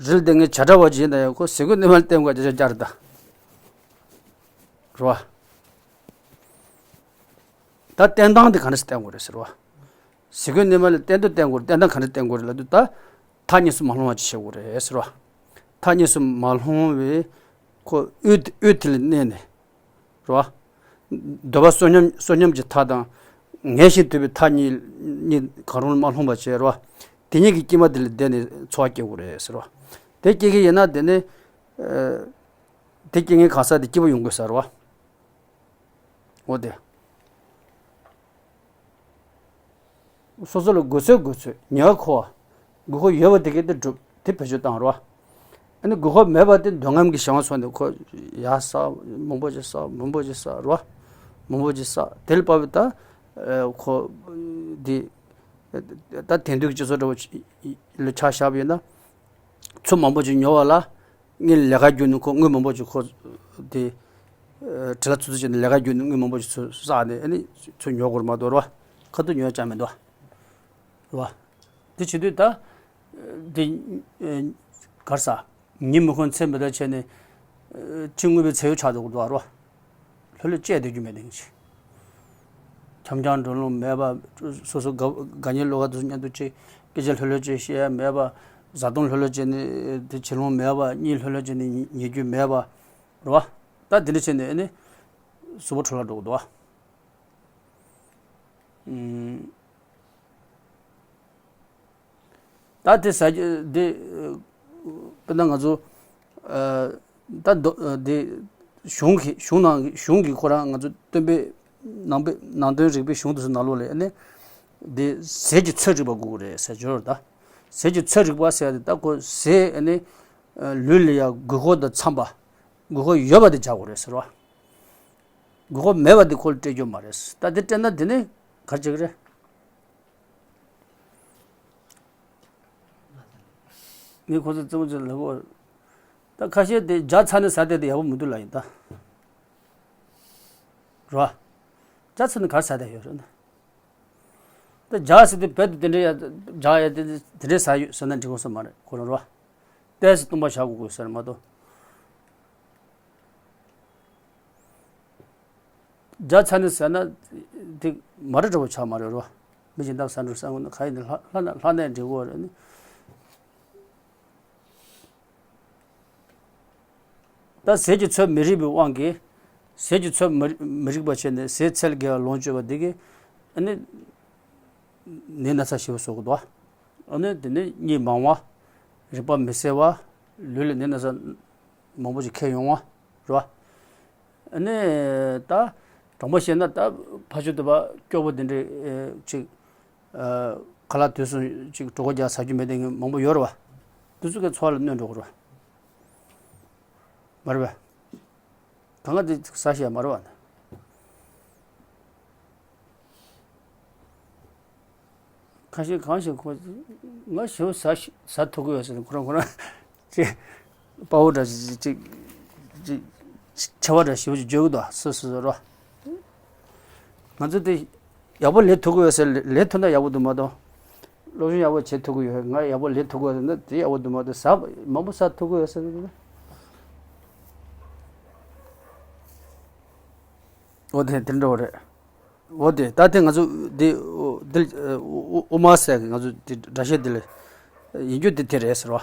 རིལ་དེ་ངས་བྱ་བྲལ་བ་ཅིག་ཡིན་ད་ཡང་ཁོ་ཟས་གོས་གནས་མལ་ལ་བརྟེན་དགོས་ཅིག་ཅར་ད། རེད་བ། ད་བརྟེན་སྟངས་དེ་ག་འདྲ་ཞིག་བརྟེན་དགོས་རེད་ཟེར་བ། ཟས་གོས་གནས་མལ་ལ་བརྟེན་དུ་བརྟེན་དགོས་རེད། བརྟེན་སྟངས་ག་འདྲ་བརྟེན་དགོས་རེད་ལབ་དུས་ད། མཐའ་གཉིས་སུ་མ་ལྷུང་བ་ཅིག་བྱེད་དགོས་རེད་ཟེར་བ། མཐའ་གཉིས་སུ་མ་ལྷུང་བའི་ཁོ་དབུས་དབུས་དེ་ལ་གནས་ནས། རེད་བ། འདོད་པ་བསོད་སྙོམས་བསོད་སྙོམས་ཀྱི་མཐའ་དང་། ངལ་ཞིང་དུབ་པའི་མཐའ་གཉིས་གཉིས་གང་རུང་ལ་མ་ལྷུང་བ་བྱས་རེད་བ། དེ་གཉིས་ཀྱི་དཀྱིལ་མ་དེ་ལ་བསྡད་ནས་འཚོ་བ་སྐྱེལ་དགོས་རེད་ཟེར་བ། དེ་སྐྱེལ་གྱི་ཡིན་ན་དེ་ནི། དེ་སྐྱེལ་མཁན་གང་ཟག་དེ་སྐྱིད་པོ་ཡོང་དགོས་ཟེར་བ། འོ་དེ། སོ་སོ་ལ་དགོས་ཚོད་དགོས་ཚོད་ཉེ་བར་མཁོ་བ། དགོས་མཁོ་ཡོད་པ་དེ་གས་དེ་སྒྲུབ་དེ་བེད་སྤྱོད་བཏང་རོགས། ཨ་ནི་དགོས་མཁོ་མེད་པ་དེ་འདོད་རྔམ་གྱི་བྱང་སོང་ནས་ཁོ་ཡ་ས་མང་པོ་ཅིག་ས་མང་པོ་ཅིག་ས་རོགས། མང་པོ་ཅིག་ས་དེ་ལ་བབས་པའི་ད་ཁོ་དེ་ད་དེང་དུས་ཀྱི་སྤྱི་ཚོགས་འདྲ་བོ་ལ་ཆ་བཞག་པ་ཡིན་ན་ཚོད་མང་པོ་ཅིག་ཉོ་བ་ལ། ངས་ལས་ཀ་བརྒྱུད་ནས་ཁོ་དངུལ་མང་པོ་ཅིག་ཁོ་དེ། བྲེལ་བ་ཚུད་ཚུད་བྱས་ནས་ལས་ཀ་བརྒྱུད་ནས་དངུལ་མང་པོ་ཅིག་ཚུར་བསགས་ནས་ཨ་ནི་ཚུར་ཉོ་དགོས་རེད་མ་གཏོགས་རེད་བ། ཁ་ཐུག་ཉོ་ཡ་ཅང་མི་འདུག་རེད་བ། དེ་བྱེད་དུས་ད། དེ། གར་ས། ཉིན་མི་ཁོམ་མཚན་མི་གདའ་བྱས་ནས། ཁྱི་རྔུབ་པའི་ཚད་ཡོད་ཆགས་འགྲོ་གི་འདུག་རེད་བ། ལྷོད་ལྷོད་བྱས་བསྡད་རྒྱུ་མེད་དེ་ཅི། འཁྱམ་འཁྱམ་འགྲོ་ལོང་མེད་པ། སོ་སོ་དགའ་དགའ་ཉེ་བློ་དགའ་དེ་ཚོ་མཉམ་དུ་ཅིག་སྐད་ཆ་ལྷོད་ལྷོད་ཅིག་བཤད་ཡ་མེད་པ། བཟའ་བཏུང་ལྷོད་ལྷོད་བྱས་ནས་དེ་བྱེད་ལོང་མེད་པ། གཉིད་ལྷོད་ལྷོད་བྱས་ནས་ཉལ་རྒྱུ་མེད་པ། རེད་བ། ད་དེ་འདྲ་བྱས་ནས་ཨ་ནི། གཟུགས་པོ་འཕྲོ་བརླག་འགྲོ་གི་འདུག་བ། ཨུམ། ད་དེ་ཟ་རྒྱུ་འདི། དཔེར་ན་ང་ཚོ། ད་མདོ་འདི། གཞུང་གི་གཞུང་ནང་གཞུང་གི་ཁོ་རང་ང་ཚོ་སྟོན་པའི་ནང་པའི་ནང་དོན་རིག་པའི་གཞུང་དེ་ཚོ་ནང་ལོགས་ལ་ཨ་ནི། འདི་ཟས་ཀྱི་ཚོད་རིག་པ་དགོས་ཀྱི་རེད་ཟེར་གྱི་ཡོད་རེད་ད། ཟས་ཀྱི་ཚོད་རིག་པ་ཟེར་ཡ་དེ་ད་ཁོ་ཟས་ཨ་ནི། ལུས་ལ་ཡ་དགོས་མཁོ་དང་འཚམ་པ། དགོས་མཁོ་ཡོད་པ་དེ་བྱ་དགོས་རེད་ཟེར་བ། དགོས་མཁོ་མེད་པ་དེ་ཁོ་ལ་སྤྲད་རྒྱུ་མ་རེད། ད་དེ་སྤྲད་ན་དེ་ནི་ག་རེ་བྱེད་ཀྱི་རེད། ངས་ཁོ་ཚོ་རྩེད་མོ་ཚོས་ལབ་གོ། ད་ཁ་ཤས་དེ་ཇ་ཚ་ནས་ཟ་བསྡད་དེ་ཡག་པོ་མི་འདུག་ལབ་ཡིན་ད། རོ། ཇ་ཚ་ནས་ག་རེ་ཟ་བསྡད་ཡོད་རེད་ན། ད་ཇ་ཟེར་དུས་བོད་དུ་དེ་འདྲའི་ཡ་ཇ་ཡ་དེ་དེ་འདྲའི་ཟ་ཡོད་ཟེར་ན་འགྲིག་གོ་ས་མ་རེད་ཁོ་རང་རོ། ཏོག་ཙམ་སྟོང་པ་བཞག་དགོས་དགོས་ཟེར་མ་གཏོགས། ཇ་ཚ་ནས་ཟ་ན་དེ་མ་རེད་འདྲ་བོ་ཆགས་མ་རེད་རོ། མི་གཞན་དག་ཟ་འགྲོ་ས་དངོས་གནས་ག་ཡིན་ན་ལྷ་ལྷ་ན་ལྷ་ནས་འགྲིག་གོ་རེད་ནི། ད་ཟས་ཀྱི་ཚོད་མི་རིག་པའི་དབང་གིས། ཟས་ཀྱི་ཚོད་མི་མི་རིག་པ་བྱས་ནས་ཟས་ཚད་ལས་བརྒལ་བ་ལོངས་སྤྱོད་པ་འདི་གིས་ཨ་ནི་ནད་ན་ཚ་ཞེ་པོ་བཟོ་གི་འདུག་ཨ་ནི་དེ་ནི་གཉིད་མང་བ། རེག་པ་མི་གསལ་བ། ལུས་ལ་ནད་ན་ཚ་མང་པོ་ཞིག་འཁྱེར་ཡོང་བ་རེད་བ། ཨ་ནི་ད་དྲང་པོ་བཤད་ན་ད་ཕ་ཆོས་དུ་བ་སྐྱོ་པོ་འདི་འདྲའི་ཅིག་ཁ་ལག་དུས་སུ་ཅིག་གྲོད་ཁོག་རྒྱགས་ཟ་རྒྱུ་མེད་དེ་མང་པོ་ཡོད་རེད་བ། དེ་ཚོ་གི་འཚོ་བ་ལ་གནོད་འགྲོ་གི་རེད་བ། མ་རེད་བས། གང་ག་དེ་ཟ་ཤེས་མ་རེད་བ། ཁ་ཤས་གང་ཞིག་ཁོ། ང་ཞེ་པོ་ཟ་ཤེས་ཟ་ཐུབ་ཀྱི་ཡོད་ཟེར་ནས་ཁོ་རང་ཁོ་རང་ཅིག་དཔའ་བོ་འདྲ་ཅིག་ཅིག་ཅིག་ཆེ་བ་འདྲ་ཞེ་པོ་ཅིག་བརྗོད་ཀྱི་འདུག་སུ་སུ་སུ་རོ། ང་ཚོ་དེ་ཡག་པོ་ལས་ཐུབ་ཀྱི་ཡོད་ཟེར་ལས་ལས་ཐུབ་ན་ཡག་པོ་འདུག་མ་གཏོགས། སློབ་སྦྱོང་ཡག་པོ་བྱེད་ཐུབ་ཀྱི་ཡོད། ང་ཡག་པོ་ལས་ཐུབ་ཀྱི་ཡོད་ཟེར་ན་དེ་ཡག་པོ་འདུག་མ་གཏོགས་ཟ་མང་པོ་ཟ་ཐུབ་ཀྱི་ཡོད་ཟེར་ན། འོ་དེ་དེ་འདྲ་བ་རེད། འོ་དེ་ད་དེ་ང་ཚོ་དེ་འོ་དེ་དབུ་མ་ཟེར་གི་ང་ཚོ་དེ་སྒྲ་བཤད་དེ་ལ་ཡིན་རྒྱུ་དེ་དེ་རེད་ཟེར་བ།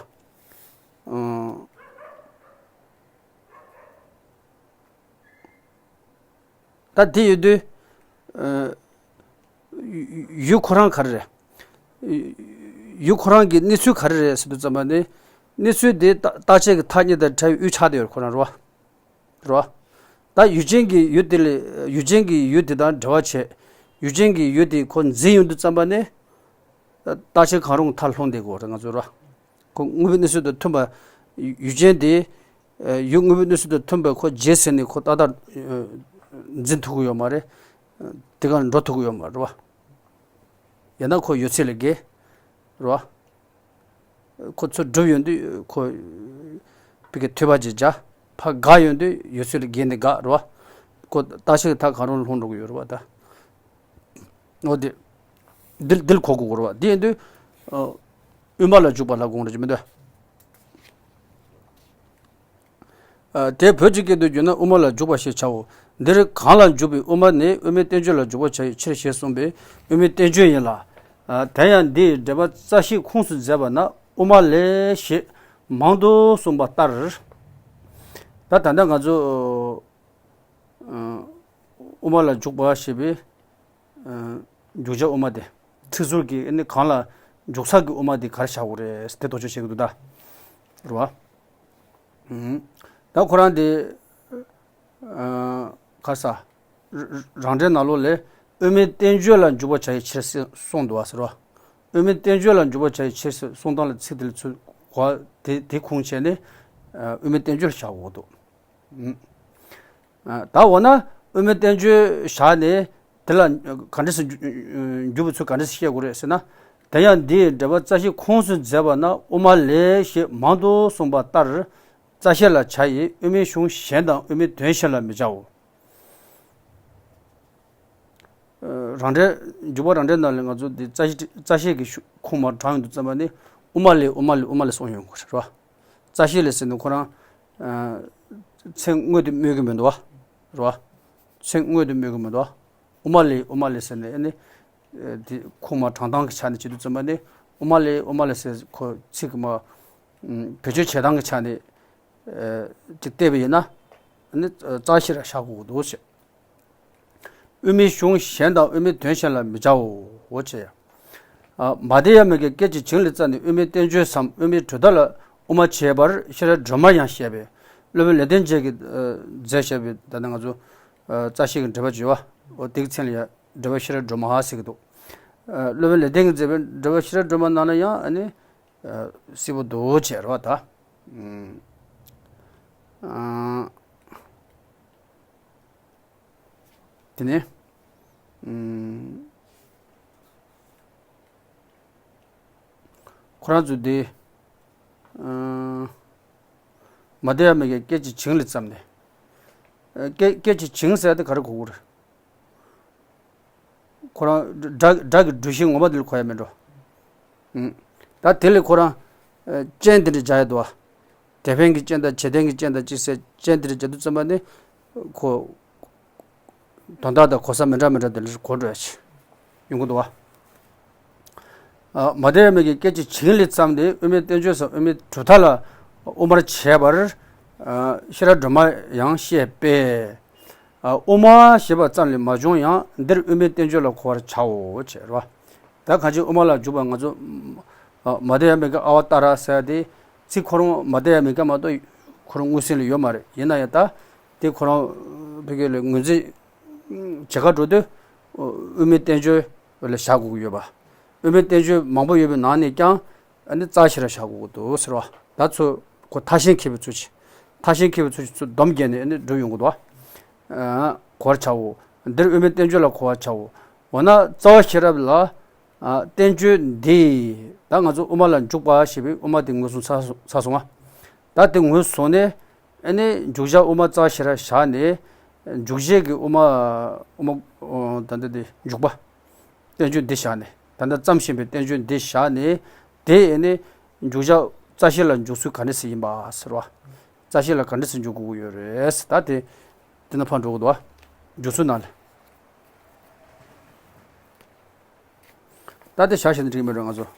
ད་དེ་ཡོད་དུས། ཡུལ་ཁོ་རང་ག་རེ་རེད། ཡུལ་ཁོ་རང་གི་གནས་ཚུལ་ག་རེ་རེད་ཟེར་དུས་ཙམ་པ་ནི། གནས་ཚུལ་དེ་རྟག་ཆད་ཀྱི་མཐའ་གཉིས་དང་བྲལ་བའི་དབུས་ཆགས་བསྡད་ཡོད་ཁོ་རང་རེད་བ། རེད་བ། ད་ཡུལ་ཅན་གྱི་ཡུལ་དེ་ལས་ཡུལ་ཅན་གྱི་ཡུལ་དེ་དང་འབྲེལ་བ་བྱས། ཡུལ་ཅན་གྱི་ཡུལ་དེ་ཁོ་འཛིན་ཡོང་དུས་ཙམ་པ་ནི། རྟག་ཆད་གང་རུང་མཐར་ལྷུང་བསྡད་དགོས་རེད་ང་ཚོ་ར། ཁོ་དངོས་པོའི་གནས་ཚུལ་དང་མཐུན་པ། ཡུལ་ཅན་དེ་ཡུལ་དངོས་པོའི་གནས་ཚུལ་དང་མཐུན་པའི་ཁོ་རྗེས་ཟིན་ནས་ཁོ་ཏག་ཏག་འཛིན་ཐུབ་ཀྱི་ཡོད་མ་རེད། དེ་ག་འགྲོ་ཐུབ་ཀྱི་ཡོད་མ་རེད་བ། ཡང་ན་ཁོ་ཡོད་ཚད་ལས་བརྒལ་རེད་བ། ཁོ་ཚུར་སྒྲུབ་ཡོང་དུས་ཁོ་བི་གའི་ཐོས་པ་ཅིག་བྱ། ཕར་དགག་ཡོང་དུས་ཡོད་ཚད་ལས་བརྒལ་ནས་དགག་རེད་བ། ཁོ་བརྟག་དཔྱད་ཀྱི་མཐའ་གང་རུང་ལྷུང་འགྲོ་གི་ཡོད་རེད་བ་ད། འོ་དེ། འདི་འདི་ལ་གོ་དགོས་རེད་བ། དེ་ཡིན་དུས། དབུ་མ་ལ་འཇུག་པ་ལ་དགོངས་རེད་ཅེས་མི་འདོད། དེ་བོད་ཀྱི་སྐད་དུ་བསྒྱུར་ན་དབུ་མ་ལ་འཇུག་པ་ཞེས་བྱའོ། འདིར་གང་ལ་འཇུག་པའི་དབུ་མ་ནི་དབུ་མའི་བསྟན་བཅོས་ལ་འཇུག་པར་བྱ་བའི་ཕྱིར་ཞེས་གསུངས་པས་དབུ་མའི་བསྟན་བཅོས་ཡིན་ལ། དེ་ཡང་འདིའི་འགྲེལ་པ་རྩ་ཤེའི་ཁུངས་སུ་མཛད་པ་ན་དབུ་མ་ལས་ཞེས་མང་དུ་གསུངས་པ་ལྟར། ད་ད་ལྟ་ང་ཚོ་དབུ་མ་ལ་འཇུག་པ་ཞེས་པའི་འཇུག་བྱ་དབུ་མ་དེ། ཚིག་ཟུར་གྱི་ནི་གང་ལ་འཇུག་ས་གི་དབུ་མ་དེ་ག་རེ་བྱ་དགོས་རེད་དེ་དོགས་གཅོད་བྱེད་ཀྱི་འདུག་ད། རེད་བ། ད་ཁོ་རང་དེ་ག་ས་རང་འགྲེལ་ནང་ལོགས་ལས་དབུ་མའི་བསྟན་བཅོས་ལ་འཇུག་པར་བྱ་བའི་ཕྱིར་གསུངས་འདུག་བ་ཟེར་བ། དབུ་མའི་བསྟན་བཅོས་ལ་འཇུག་པར་བྱ་བའི་ཕྱིར་གསུངས་སྟངས་ལ་ཚིག་དེ་ལ་ཚུར་གོ་བ་དེ་དེ་ཁུངས་བྱས་ནས་དབུ་མའི་བསྟན་བཅོས་ལ་བྱ་དགོས་འདུག་ད་འོ་ན་དབུ་མའི་བསྟན་བཅོས་བཞག་ནས་དེ་ལ་ག་འདྲ་སེ་འཇུག་པའི་ཚུལ་ག་འདྲ་སེ་བཤད་དགོས་རེད་ཟེར་ན། དེ་ཡང་འདིའི་འགྲེལ་པ་རྩ་ཤེའི་ཁུངས་སུ་མཛད་པ་ན་དབུ་མ་ལས་ཞེས་མང་དུ་གསུངས་པ་ལྟར་རྩ་ཤེ་ལ་བྱ་ཡི་དབུ་མའི་གཞུང་གཞན་དང་དབུ་མའི་དོན་གཞན་ལ་མི་བྱའོ། རང་འགྲེལ། འཇུག་པ་རང་འགྲེལ་ནང་ལས་ང་ཚོ་འདི་རྩ་ཤེ་རྩ་ཤེ་གི་ཁུངས་མ་དྲངས་ཡོང་དུས་ཙམ་པ་ནི་དབུ་མ་ལས་དབུ་མ་ལས་དབུ་མ་ལས་གསུངས་ཡོང་གི་རེད་བ། རྩ་ཤེ་ལས་ཟེར་ནས་ཁོ་རང་ཚིག་དངོས་དེ་སྨོས་ཀྱི་མི་འདུག་བ། རེད་བ། ཚིག་དངོས་དེ་སྨོས་ཀྱི་མི་འདུག་བ། དབུ་མ་ལས་དབུ་མ་ལས་ཟེར་ནས་ཨ་ནི་དེ་ཁུངས་མ་དྲངས་སྟངས་ཀྱི་ཆ་ནས་བྱེད་དུས་ཙམ་པ་ནི་དབུ་མ་ལས་དབུ་མ་ལས་ཟེར་ཁོ་ཚིག་གི་མ་བེད་སྤྱོད་བྱེད་སྟངས་ཀྱི་ཆ་ནས་ཅིག་བལྟས་པ་ཡིན་ན་ཨ་ནི་རྩ་ཤེ་ར་བཞག་དགོས་འདུག་ཟེར། དབུ་མའི་གཞུང་གཞན་དང་དབུ་མའི་དོན་གཞན་ལ་མི་བྱའོ། འོ་ཅེ། མ་དེ་ཡ་མི་གི་སྐད་ཅིག་བྱིངས་ལས་བརྩམས་ནས་དབུ་མའི་བསྟན་བཅོས་སམ་དབུ་མའི་གྲུབ་མཐའ་ལ་དབུ་མ་བྱས་པར་ཤེས་རབ་སྒྲོན་མར་ཡང་བཤད་པས་སློབ་དཔོན་ལེགས་ལྡན་འབྱེད་ཀྱིས་མཛད་བཞག་པའི་ད་ལྟ་ང་ཚོ་རྩ་ཤེ་གི་འགྲེལ་པ་བརྗོད་པ་འོ་དེ་གི་མཚན་ལ་ཡ་འགྲེལ་པ་ཤེས་རབ་སྒྲོན་མ་ཟེར་གི་འདུག་སློབ་དཔོན་ལེགས་ལྡན་གྱིས་མཛད་པའི་འགྲེལ་པ་ཤེས་རབ་སྒྲོན་མ་ནང་ལ་ཡང་ཨ་ནི་སྲིད་པོ་འདུག་བྱས་ར་བ་ད། དེ་ནས་ཁོ་རང་ཚོ་དེ་མ་དེ་ཡ་མི་གི་སྐད་ཅིག་བྱིངས་ལས་བརྩམས་ནས་སྐད་སྐད་ཅིག་བྱིངས་ཟེར་དེ་ག་རེ་གོ་གི་རེད། ཁོ་རང་སྒྲ་སྒྲ་གི་འགྲོས་གཞི་ངོ་མ་དེ་ལ་གོ་ཡ་མེད་འགྲོ། ད་དེ་ལས་ཁོ་རང་ཅན་དེ་འདྲ་སྦྱར་ཡ་འདུག་བ། དེ་ཕན་གྱི་ཅན་དང་བྱེད་ལྡན་གྱི་ཅན་དང་ཅི་ཟེར་ཅན་དེ་འདྲ་སྦྱར་དུས་ཙམ་པ་ནི་ཁོ་དོན་དག་དང་གོ་ས་མི་འདྲ་མི་འདྲ་དེ་ལ་གོ་འགྲོ་ཡ་ཆེ་ཡོང་གི་འདུག་བ། མ་དེ་ཡ་མི་གི་སྐད་ཅིག་བྱིངས་ལས་བརྩམས་ཏེ་དབུ་མའི་བསྟན་བཅོས་སམ་དབུ་མའི་གྲུབ་མཐའ་ལ་དབུ་མར་བྱས་པར་ཤེས་རབ་སྒྲོན་མར་ཡང་བཤད་པས། དབུ་མ་ཞེས་པ་ཙམ་ལས་མ་བྱུང་ཡང་འདིར་དབུ་མའི་བསྟན་བཅོས་ལ་གོ་བར་བྱའོ་ཅེས་རེད་བ། ད་གང་ཅི་དབུ་མ་ལ་འཇུག་པ་ང་ཚོ་མ་དེ་ཡ་མི་གི་ཨ་བ་ཏ་ར་ཟེར་ཡ་དེ་ཚིག་ཁོ་རང་མ་དེ་ཡ་མི་ག་མ་གཏོགས་ཁོ་རང་དངོས་ཟིན་ལ་ཡོད་མ་རེད། ཡིན་ན་ཡང་ད་དེ་ཁོ་རང་བོད་སྐད་ལ་ངོས་འཛིན་བྱེད་ག་འགྲོ་དུས་དབུ་མའི་བསྟན་བཅོས་ལ་བཞག་དགོས་ཀྱི་ཡོད་པ། དབུ་མའི་བསྟན་བཅོས་མང་པོ་ཡོད་པའི་ནང་ནས་ཀྱང་ཨ་ནི་རྩ་ཤེ་ར་བཞག་དགོས་ཀྱི་འདུག་ཟེར་བ། ད་ཚོ་ཁོ་ཐ་ཤན་འཁྱེར་བའི་ཚུལ་གྱིས་ཐ་ཤན་འཁྱེར་བའི་ཚུལ་གྱིས་ཚུར་སྡོམ་བརྒྱབ་ནས་ཨ་ནི་འགྲུབ་ཡོང་གི་འདུག་བ། གོ་བར་བྱའོ། འདིར་དབུ་མའི་བསྟན་བཅོས་ལ་གོ་བར་བྱའོ། འོ་ན་རྩ་བ་ཤེས་རབ་ལ་བསྟན་བཅོས་འདི་ད་ང་ཚོ་དབུ་མ་ལ་འཇུག་པ་ཞེས་པའི་དབུ་མ་དེ་ངོས་བཟུང་ཚར་ཚར་སོང་ང་། ད་དེ་ངོས་བཟུང་ནས་ཨ་ནི་འཇུག་བྱ་དབུ་མ་རྩ་ཤེས་ར་བཞག་ནས་འཇུག་བྱེད་ཀྱི་དབུ་མ་དབུ་མ་ད་ལྟ་དེ་འཇུག་པ། བསྟན་བཅོས་འདི་བཞག་ནས་ད་ལྟ་བརྩམས་བཞིན་པའི་བསྟན་བཅོས་འདི་བཞག་ནས་དེ་ཨ་ནི་འཇུག་བྱ་རྩ་ཤེ་ལ་འཇུག་ཚུལ་ག་འདྲ་ཞིག་ཡིན་པ་ཟེར་བ། རྩ་ཤེ་ལ་ག་འདྲ་ཞིག་འཇུག་དགོས་ཀྱི་ཡོད་རེད་ཟེར་ད་དེ་དེ་ན་ཕར་འགྲོ་གི་འདུག་བ། འཇུག་ཚུལ་ནང་ལ། ད་དེ་བཞག་བཞག་ན་འགྲིག་གི་མེད་འགྲོ་ང་ཚོ།